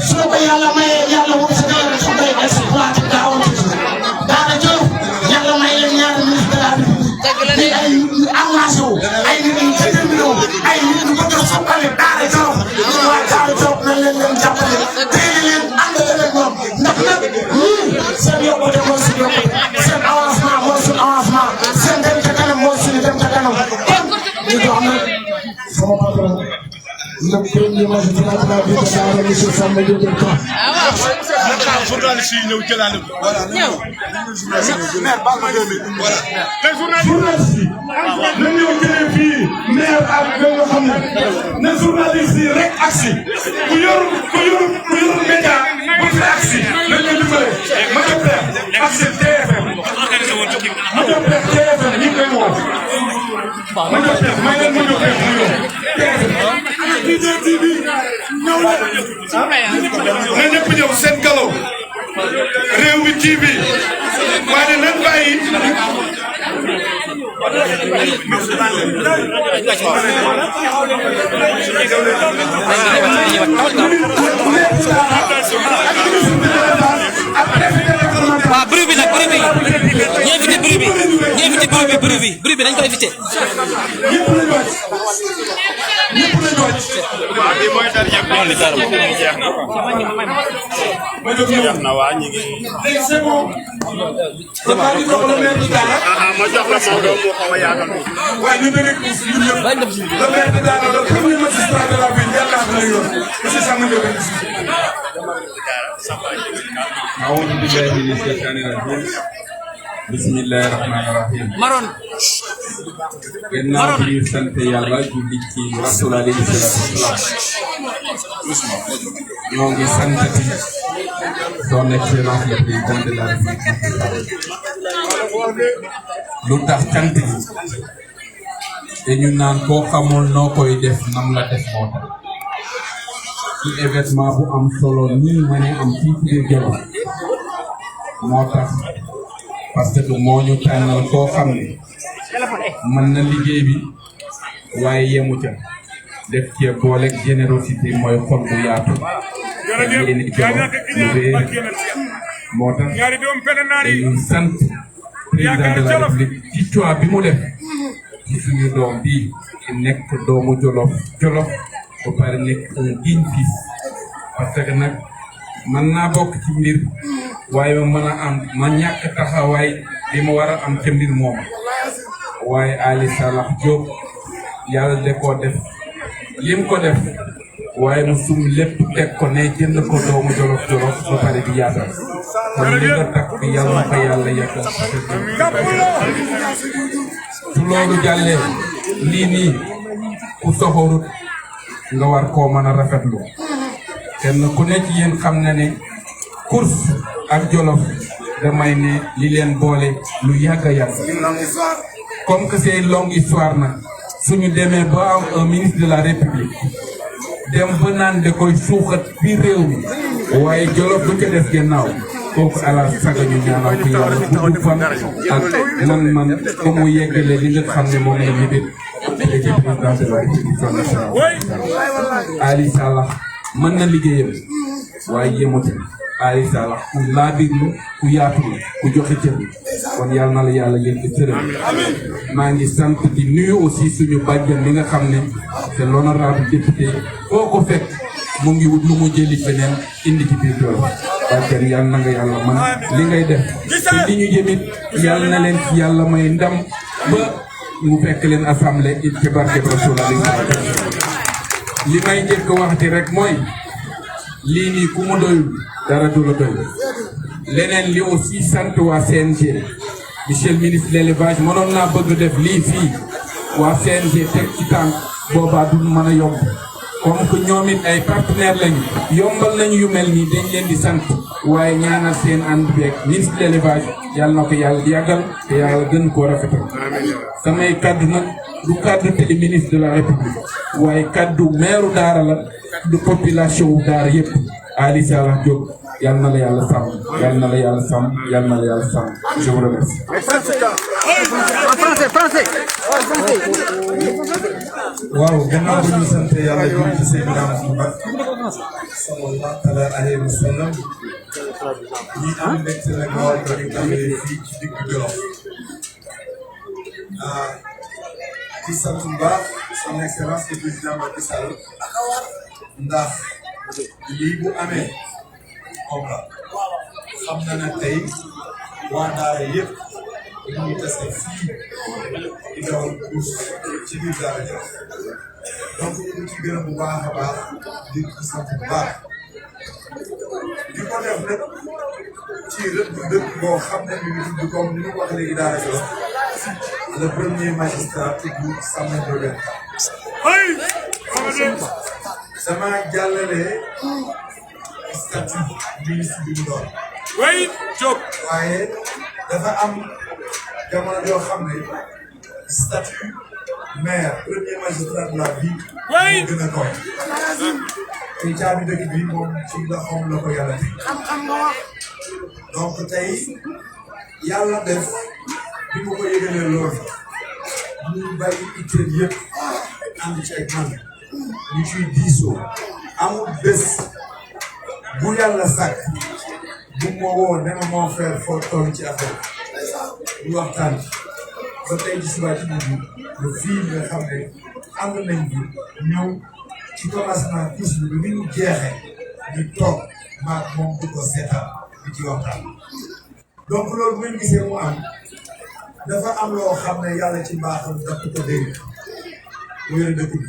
su ko yàlla mayee yàlla wut si dara su koy exploité gaawal daara jox yàlla may leen ñaari ministre de la République ay engagé wu ay nit ñu déterminé wu ay nit ñu bëgg a soppali daara jox waa daara jox nañ leen jàppale tey leen àndale leen ñoom ndax nag seen yokkute mooy suñu yokkute seen avancement mooy suñu avancement seen dem ca kanam mooy suñu dem ca kanam kon ñu jox nag sama patron le premier magistrat de la ville de Dara monsieur Samba Diop Ka. journaliste yi ñëw jëlaale ko. voilà maire baal ma 2000. voilà tey journaliste yi. na ñëw jëlee fii maire ak nga xam ne journaliste yi rek agsi ku yor média bu fi agsi na ñu dimbale ma jox leen agsi TFM ma jox leen TFM ñu koy woo ma jox leen may leen ma jox leen mu ñëw na ñëpp ñëw seen galo Rewmi TV waaye nan bàyyi waaw bruit bi nag bruit bi ñu invité bruit bi ñu invité bruit bi dañ ko invité. waaw lii mooy dara yëpp ñoom li dara moom jeex na. jeex na waa ñu ngi. ma jox la Maodo moo xaw a yaatal. waaye ñu ne rek ñun ñëpp le maire de Dara le premier magistrat de la ville yàlla na la yoon monsieur Samba Diop أعوذ بالله من الشيطان الرجيم بسم الله الرحمن الرحيم Maron gannaaw bi ñu sant yàlla julli ci rasul alayhi salaatu wasalaam ñoo ngi santati son excellence le président de la république lu tax cant gi dañu naan koo xamul noo koy def nam la def moo tax ci événement bu am solo nii ma ne am fii ci Jolof moo tax parce que moo ñu tànnal koo xam ne mën na liggéey bi waaye yemu ca def cee boole générosité mooy xol bu yaatu yéen it Jolof lu réer moo tax dañuy sant président de la république ci choix bi mu def ci suñu doom bii nekk doomu Jolof ba pare nekk un digne fils parce que nag mën naa bokk ci mbir waaye ma mën a am ma ñàkk taxawaay li ma war a am ca mbir moom waaye Ali Salah Diop yàlla de koo def lim ko def waaye mu sum lépp teg ko ne jënd ko doomu Jolof ba pare di yaatal kon li nga takk bi yàlla na ko yàlla yàggal su loolu jàllee lii nii ku soxorut nga war koo mën a rafetlu kenn ku ne ci yéen xam na ne course ak Jolof damay ne li leen boole lu yàgg a yàgg comme que c'est une longue histoire nag suñu demee ba am un ministre de la république dem ba naan da koy suuxat biir réew mi waaye Jolof bu ca def gannaaw kooku ala saga ñu ñaanal ko yàlla gudd fan ak man ko mu yeggale li nga xam ne moom la ñibit léegi président de la république nationale Ali Salah mën na liggéeyam waaye yemute Ali Salah ku laabir la ku yaatu la ku joxe cër kon yàlla na la yàlla yëg di cëram maa ngi sant di nuyu aussi suñu bàjjan bi nga xam ne c'est l'honorable député foo ko fekk mu ngi wut lu mu jëli feneen indi ci biir Jolof bàjjan yàlla na nga yàlla man li ngay def te li ñu jëmit yàlla na leen ci yàlla may ndam ba mu fekk leen assemblée it ci barke Rasulullah li may njëkk waxti rek mooy lii nii ku mu doyul dara du la doy leneen li aussi sant waa CNG monsieur le ministre de l'élevage mënoon naa bëgg def lii fii waa CNG teg ci tànk boobaa du mën a yomb comme que ñoom it ay partenaires lañu yombal nañu yu mel nii dañ leen di sant waaye ñaanal seen ànd beeg ministre de l'élevage yàlla na ko yàlla yàggal te yàlla gën koo rafetal samay kaddu nag du kaddu te ministre de la république waaye kaddu maire Daara la du population wu Daara yëpp Ali Salah Diop yàlla na la yàlla sàmm yàlla na la yàlla sàmm yàlla na la yàlla sàmm je vous remercie. waaw gannaaw bu ñu sant yàlla julli ci Seydina Muhammad sallallahu alayhi wa sallam ñi am mbégte nag moo ko ñu tàmbalee fii ci diggu Jolof di sant bu baax son excellence le président Macky Sall ndax lii bu amee moom la xam na ne tey waa Daara yëpp ñu ngi tase fii di dawal course ci biir Daara Jolof donc ñu ci gërëm bu baax a baax di ko sant bu baax di ko def nag ci dëkk boo xam ne mi ngi tudd comme ni ñu ko waxee léegi Daara Jolof le premier magistrat tudd Samuel Doden sama jàllale statut ministre bi mu doon waaye dafa am jamono yoo xam ne statut maire premier magistrat de la ville moo gën a koy te caabi dëkk bi moom ci loxoom la ko yàlla teg donc tey yàlla def bi mu ko yëgalee loolu ñu bàyyi itteel yëpp ànd ci ak man ñu ciy diisoo amul bés bu yàlla sàkk bu ma woo ne ma moo faire foo toll ci affaire ñu waxtaan ba tey ci suba ci mujj le fii nga xam ne ànd nañ bi ñëw ci commencement tous bi ba ni ñu jeexee ñu toog maag moom di ko seetaan di ci waxtaan donc loolu bu ñu gisee mu am dafa am loo xam ne yàlla ci mbaaxam daf ko dégg mu yore dëkk bi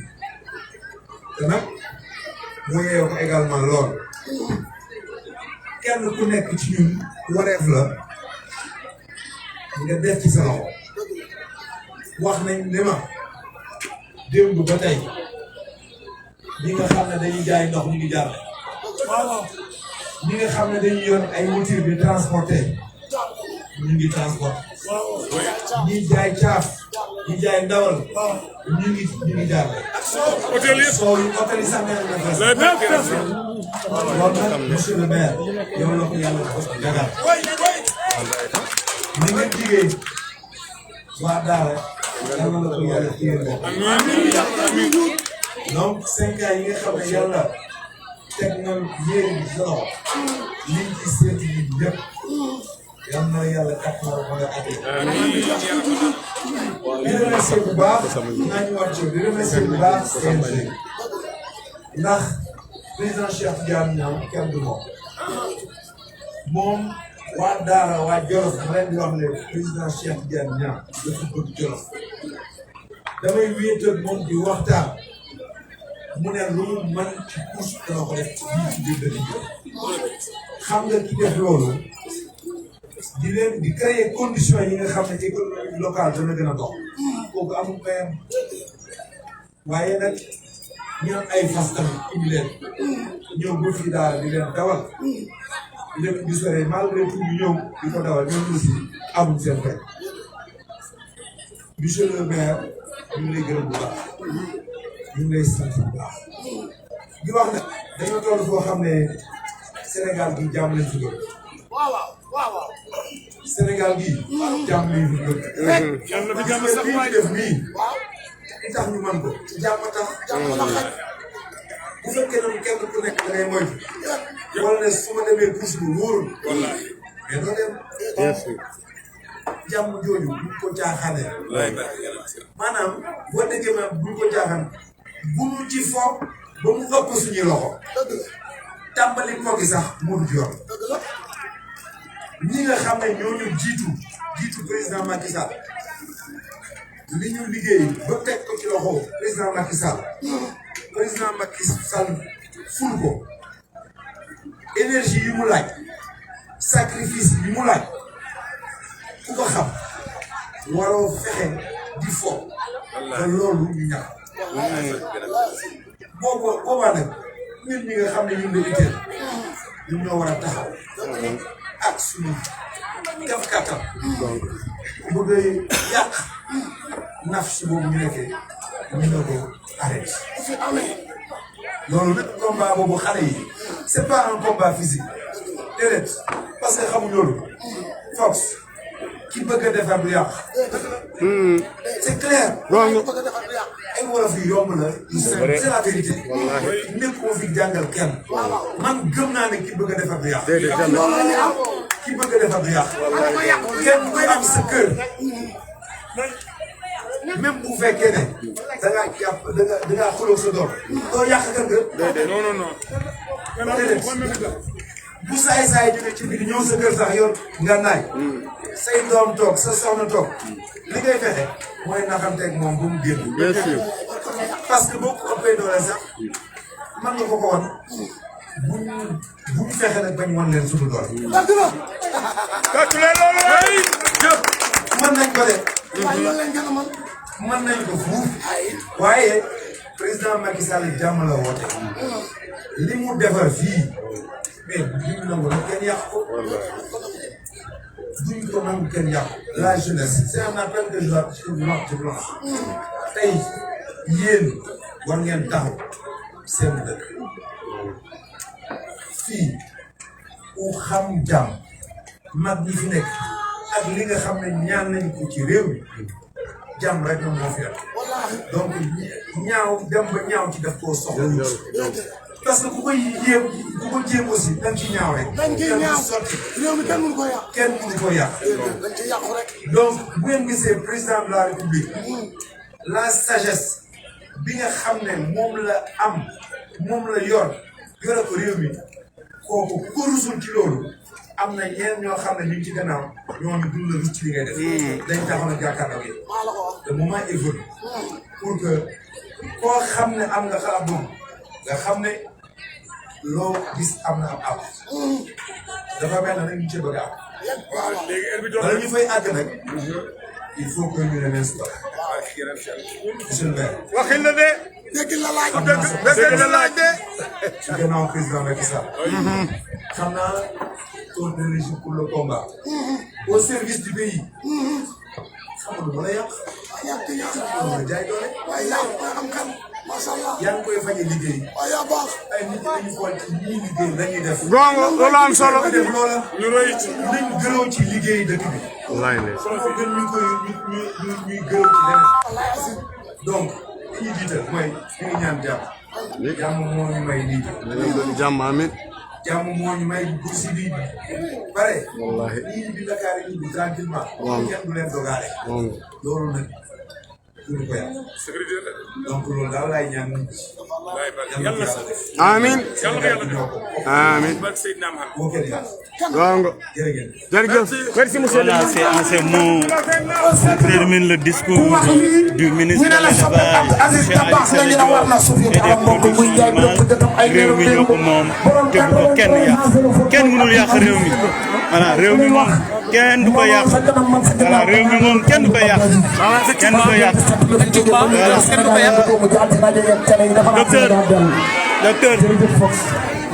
te nag mu yeewu ko également lool kenn ku nekk ci ñun wareef la nga def ci sa loxo wax nañ ne ma démb ba tey ñi nga xam ne dañuy jaay ndox ñu ngi jar ñi nga xam ne dañuy yor ay voiture di transporter ñu ngi transporter ñi jaay caaf ñi jaay ndawal ñu ngi jaar soo yu hôtel yi sax nee na fes loolu nag monsieur le maire yow la ko yàlla jagal ni nga jigéen waa Daara yàlla la ko yàlla téye donc 5 ans yi nga xam ne yàlla teg na yéen bi sa loxo liñ ci seeti yi lépp yal na yàlla kàttanal ma nga àggee. di remercier bu baax naa ñu wàcc di remercier bu baax CNG ndax président Cheikh Tidiane Niang kenn du moom waa Daara waa Jolof ma leen di wax ne président Cheikh Tidiane Niang dafa bëgg Jolof damay wéetal moom di waxtaan mu ne lu mu mën ci couche dana ko def bii ci biir dëkk bi xam nga ki def loolu di leen di créer conditions yi nga xam ne économie locale dana gën a dox kooku amul payam waaye nag ñu am ay fas tamit indi leen ñëw ba fii Daara di leen dawal di leen indi sore malgré tout ñu ñëw di ko dawal ñoom aussi amul seen fay monsieur le maire ñu ngi lay gërëm bu baax ñu ngi lay sant bu baax di wax nag dañoo toll foo xam ne Sénégal gi jàmm lañ fi bëgg Sénégal gi jàmm lañ fi bëgg lii def nii li tax ñu mën ko jàmm tax bu fekkee ne kenn ku nekk da ngay moytu wala ne su ma demee couche bu wóorul mais doo dem jàmm jooju buñ ko caaxaanee maanaam boo déggee ma buñ ko caaxaan bu mu ci fo ba mu ëpp suñuy loxo tàmbali ko gi sax moo du yoon ñi nga xam ne ñoo ñu jiitu président Macky Sall li ñu liggéey ba teg ko ci loxo président Macky Sall ful ko énergie yi mu laaj sacrifice yi mu laaj ku ko xam waroo fexe di fo ba loolu ñu ñàkk boobaa nag ñun ñi nga xam ne ñun la itteel ñun ñoo war a taxaw ak suñu def kattan ku bëgg a yàq naf si boobu ñu nekkee ñu ne ko arrêté loolu nag combat boobu xale yi c'est pas un combat physique déedéet parce que xamuñ loolu Fox ki bëgg a defar du yàq c'est clair ay wolof yu yomb la c'est la vérité nekk koo fi jàngal kenn man gëm naa ne ki bëgg a defar du yàq ki bëgg a defar du yàq kenn du am sa kër même bu fekkee ne da ngaa jàpp da ngaa xuloo sa doom doo yàq kër ga non déedéet bu saay jóge ci biir ñëw sa kër sax yor nga naaj say doom toog sa soxna toog li ngay fexe mooy naxanteeg moom bu mu génn. bien sûr parce que boo ko ëppee doole sax mën nga ko woon bu ñu fexe nag bañ wan leen suñu doole. mën nañ ko de. mën nañ ko fuuf waaye président Macky Sall jàmm la woote li mu defar fii mais duñ nangu nag kenn yàq ko duñ ko nangu kenn yàq la jeunesse c'est un appel que je lance tey yéen war ngeen taxaw seen dëkk fii ku xam jàmm mag ñi fi nekk ak li nga xam ne ñaan nañ ko ci réew mi jàmm rek moom moo fi am donc ñaaw dem ba ñaaw ci daf koo soxla parce que ku ko jéem aussi da nga ci ñaaw rek. da nga ciy ñaaw réew mi kenn mënu ko yàq. kenn mënu ko yàq. dañ ciy yàqu rek. donc bu ngeen gisee président de la république la sagesse bi nga xam ne moom la am moom la yor yore ko réew mi kooku ku ko rusul ci loolu am na ñeneen ñoo xam ne ñu ngi ci gannaaw ñooñu duñ la rus ci li ngay def. dañ taxaw a jàkkaarloo ak le moment est venu pour que koo xam ne am nga xalaat boobu nga xam ne loo gis am na am dafa mel ne rek ñu ci bëgg a am. wala ñu fay àgg nag il faut que ñu ne leen si monsieur le maire. waxin la de. dégg la laaj dégg la laaj de. ci gannaaw président Macky Sall. xam naa tour de régime pour le combat. au service du pays. xam nga lu mën a yàq. mën a jaay doole. waaye yàq mooy am kan. macha allah yaa ngi koy fañ a liggéey. waaye yaa baax. ay nit ñi dañuy xool ci ñii liggéey lañuy def. loolu am solo. def loola. ñu rëy nañ gërëw ci liggéey dëkk bi. wallaay ne. soo gën ñu koy ñuy gërëw ci leneen. donc li ñuy jiital mooy ñu ngi ñaan jàmm. jàmm moo ñu may lii. jàmm amiin. jàmm moo ñu may bourse bi bare. wallaahi lii bi Dakar yi bi tranquillement. kenn du leen dogaale. loolu nag duñu ko yàq. donc loolu daal laay ñaan nit ñi. amiin. amiin. jërëjëf. Merci monsieur le ministre. En ces mots, on termine le discours du ministre de l'Élevage. réew mi ñoo ko moom te bu ko kenn yàq kenn mënul yàq réew mi voilà réew mi moom kenn du ko yàq voilà réew mi moom kenn du ko yàq kenn du ko yàq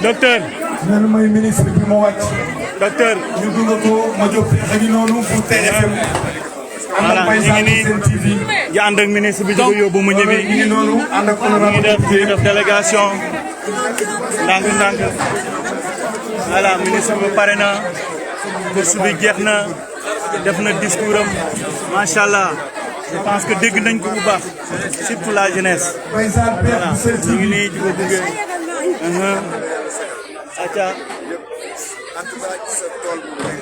docteur naan mooy ministre bi ma wàcc. docteur ñu gunge ko ma jóg ak noonu pour TFM. voilà ñu ngi nii di ànd ak ministre bi di ko yóbbu mu ñibbi ñu ngi noonu ànd ak ñu ngi def délégation ndànk voilà ministre bi pare na course bi jeex na def na discours am macha allah je pense que dégg nañ ko bu baax surtout la jeunesse voilà ñu ngi nii di ko gunge. acca en tout cas sa tool bu may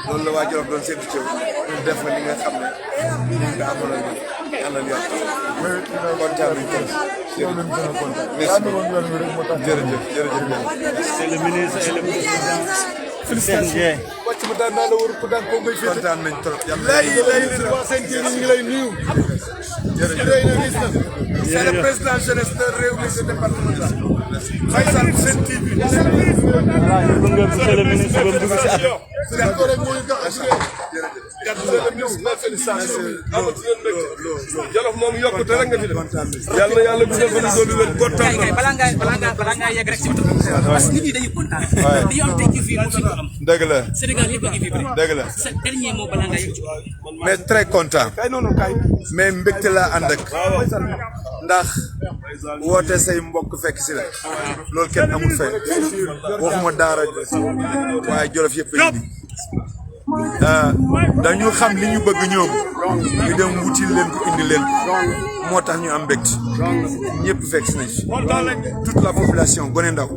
loolu la waa Jolof doon séntu ci yow pour def li nga xam ne ñu nga amaloon ni àndal yàlla kontaan nañ ko jërëjëf c'est le ministre et le président CNG wàcc ma daan naa la wër ko daan ko ngay féete kontaan nañ trop lay waa CNG ñu ngi lay nuyu c'est le président jeunesse de réew mi de départemental Faysal Sen TV voilà ñu gunge monsieur le ministre ba mu dugg si at Jolof moom yokkute rek nga fi def yàlla na yàlla guddal fa ñu doon kontaan kay balaa ngaa yegg rek ci parce que nit ñi dañuy kontaan dañu am tey ci fii moom suñu am dëgg la Sénégal yëpp a ngi vibré dëgg la sa dernier mot balaa ngaa yegg ci mais très content mais mbégte laa ànd ak ndax woote say mbokk fekk si la loolu kenn amul fay waxuma daara waaye Jolof yëpp dañu xam li ñu bëgg ñoom ñu dem wuti leen ko indi leen ko moo tax ñu am mbégte ñëpp fekk si nañ si toute la population gone ndaw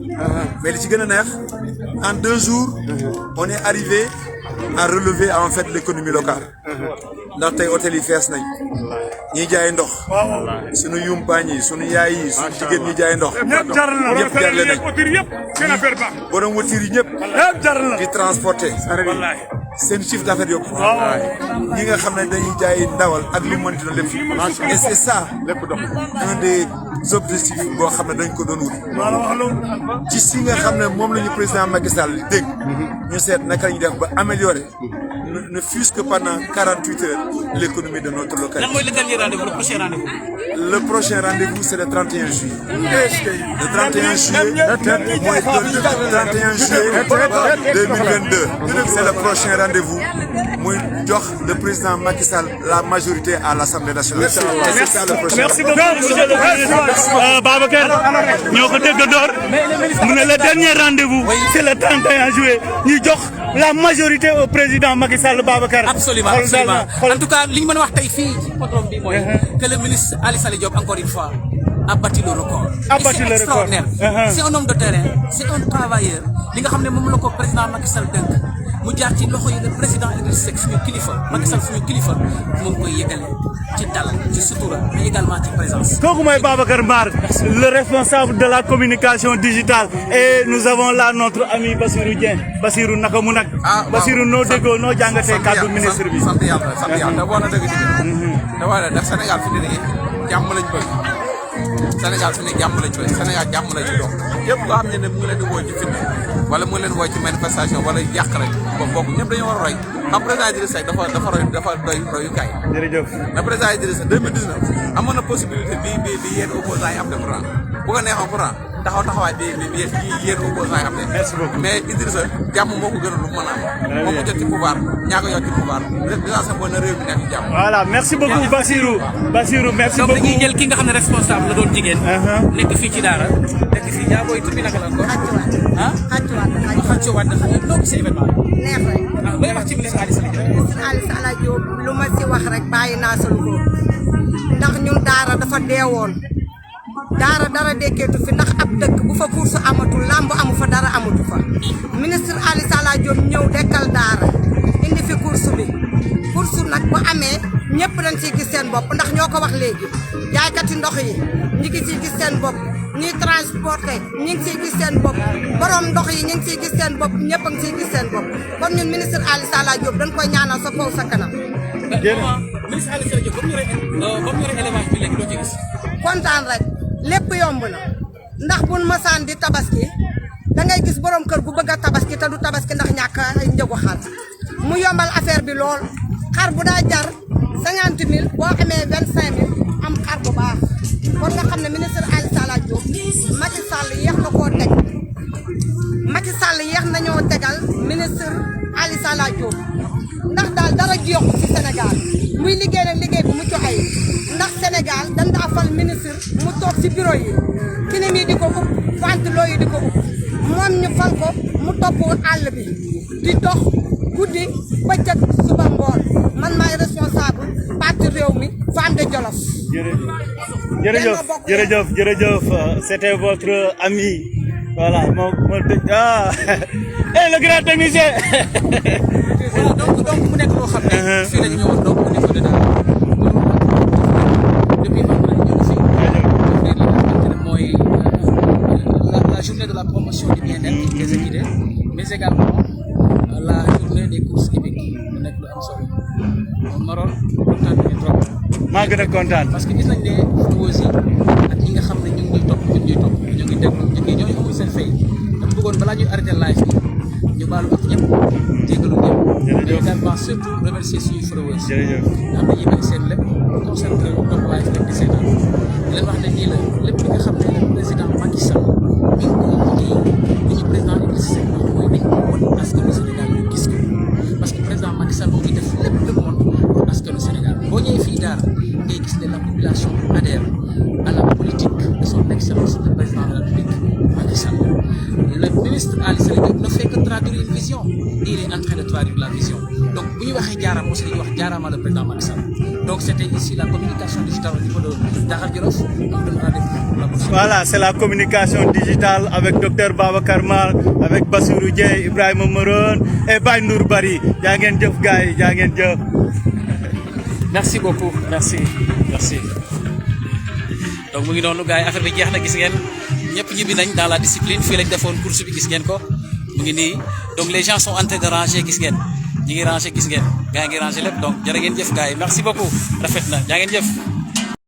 mais li ci gën a neex en 2 jours on est arrivé à relever en fait l'économie locale ndax tey hôtel yi fees nañ ñi jaay ndox sunu yumpaañ yi sunu yaay yi sunu jigéen ñi jaay ndox ñëpp jarle nañ borom watiir yi ñëpp di transporter seen chiffre d'affaires yokku ñi nga xam ne dañuy jaay ndawal ak lu mënti na lépp et c'est ça un des objectifs boo xam ne dañ ko doon wut ci si nga xam ne moom la ñu président Macky Sall dégg ñu seet naka la ñuy def ba améliorer ne fût-ce que pendant 48 heures l'économie de notre localité. lan mooy le dernier rendez-vous le prochain rendez-vous. Le prochain rendez-vous c'est le 31 juillet. Le 31 juillet mooy 31 juillet 2022 c'est le prochain rendez-vous muy jox le président Macky Sall la majorité à l'Assemblée nationale. C'est ça le prochain. Merci beaucoup monsieur le ministre. Babacar ñoo ko déggandoor mu ne le dernier rendez-vous c'est le 31 juillet ñu jox la majorité au président Macky Sall Babacar. Absolument, absolument. En tout cas li ñu mën a wax tey fii ci podrom bi mooy que le ministre Ali Saleh Diop encore une fois a battu le record. C'est extraordinaire. C'est un homme de terrain, c'est un travailleur. li nga xam ne moom la ko président Macky Sall dénk mu jaar ci loxo yi le président Idrissa Seck suñu kilifa Macky Sall suñu kilifa moom koy yëgale ci dal ci sutura mais également ci présence. kooku mooy Babacar Mbar le responsable de la communication digitale et nous avons là notre ami Bassirou Dieng Bassirou naka mu nag. Bassirou noo déggoo noo jàngatee kàddu ministre bi. sant yàlla te boo na dëgg ci te wala def Sénégal fi ne nii jàmm lañ bëgg Sénégal fi ne jàmm lañ bëgg Sénégal jàmm lañ ci dox yëpp loo xam ne mu ngi leen di woo ci fitna wala mu ngi leen woo ci manifestation wala yàq rek bokk ñëpp dañoo war a roy xam président Idrissa Seck dafa doy royukaay. jërëjëf na président Idrissa 2019 amoon na possibilité bi yéen opposants yi am de courant bu ko neexoon courant taxawaay bi yéen opposants yi am de. merci beaucoup mais Idrissa jàmm moo ko gënal lu mu mën a am. moo ko jot ci pouvoir ñaa ko jot ci pouvoir président sa na réew mi nekk jàmm. voilà merci beaucoup Bassirou merci beaucoup. donc dañuy jël ki nga xam ne responsable la doon jigéen. nekk fii ci daara nekk fii yaa booy tur bi naka la ko. xàccuwaat na noo gisee événement bi. neex rek. ah looy wax ci ministre Aly Saleh Diop. Aly Saleh Diop lu ma si wax rek bàyyi naa sa lu ndax ñun daara dafa deewoon dara dekkeetu fi ndax ab dëkk bu fa course amatul lamb amu fa dara amatu fa ministre Ali Sala Diop ñëw dekkal daara indi fi course bi course nag bu amee ñëpp dañ ciy gis seen bopp ndax ñoo ko wax léegi jaaykati ndox yi ñi ngi ciy gis seen bopp ñi transporté ñi ngi ciy gis seen bopp borom ndox yi ñi ngi ciy gis seen bopp ñëpp a ngi ciy gis seen bopp kon ñun ministre Ali Sala Diop dañ koy ñaanal sa kaw sa kanam. ministre Ali Sala Diop ba mu yore élevage bi léegi doo ci gis. kontaan rek lépp yomb na ndax buñ masaan di tabaski da ngay gis borom kër gu bëgg a tabaski te du tabaski ndax ñàkk ay njëgu xar mu yombal affaire bi lool xar bu daa jar 50 000 boo amee 25 000 am xar bu baax kon nga xam ne ministre Ali Sala Diop Macky Sall yéex na koo teg Macky Sall yéex nañoo tegal ministre Ali Sala Diop ndax daal dara jeexu ci Sénégal muy liggéey nag liggéey bu mucc ayib ndax Sénégal dañ daa fal ministre mu toog ci bureau yi kilim yi di ko ub ventilo yi di ko ub moom ñu fal ko mu topp àll bi di dox guddi bëccëg suba ngoon man maay responsable parti réew mi femme de Jolof. jërëjëf c'était votre ami voilà et le grand technicien. donc mu nekk loo xam ne fii la ñu ñëwoon donc au niveau de Daara depuis vendredi ñu ngi fi li nga xamante ne mooy la journée de la promotion du bien-être des équidés mais également la journée des courses hippiques mu nekk lu am solo Maron kontaan nañu trop. maa gën a kontaan parce que gis nañ ne followers yi ak ñi nga xam ne ñu ngi ñuy topp ñu ngi déglu ñooñu amuñ seen fay dama bëggoon balaa ñuy arrêté live bi ñu baalu ak ñëpp jégalu ñëpp. mais également surtout remercier suñu followers. am na ñuy bëgg seen lépp concentré wu topp live rek di seetaan di leen wax ne nii la lépp li nga xam ne le président Macky Sall mi ngi koy liggéey li ñu président Idrissa Seck mooy dañ ko wan askanu Sénégal ñu gis ko parce que président Macky Sall moo ngi def lépp le monde pour askanu Sénégal boo ñëwee fii Daara ngay gis ne la population adhère à la politique de son excellence le président de la République Macky Sall. Le ministre Ali Sala Diop ne fait que traduire une vision et il est en train de traduire la vision donc bu ñu waxee jaaraama aussi dañuy wax jaaraama le président Macky Sall donc c'était ici la communication digitale au niveau de Daara Jolof on donne rendez-vous pour la prochaine. Voilà, c'est la communication digitale avec Dr Babacar Mal avec Bassirou Dieye Ibrahima Maron et Baye Nour Bari jaa ngeen jëf gars yi jaa ngeen jëf. merci beaucoup merci donc mu ngi noonu gars yi affaire bi jeex na gis ngeen ñëpp ñibbi nañ dans la discipline fii lañ defoon course bi gis ngeen ko mu ngi nii donc les gens sont en train de ranger gis ngeen ñi ngi ranger gis ngeen gars yi ngi ranger lépp donc jërë ngeen jëf gars yi merci beaucoup rafet na jaa ngeen jëf.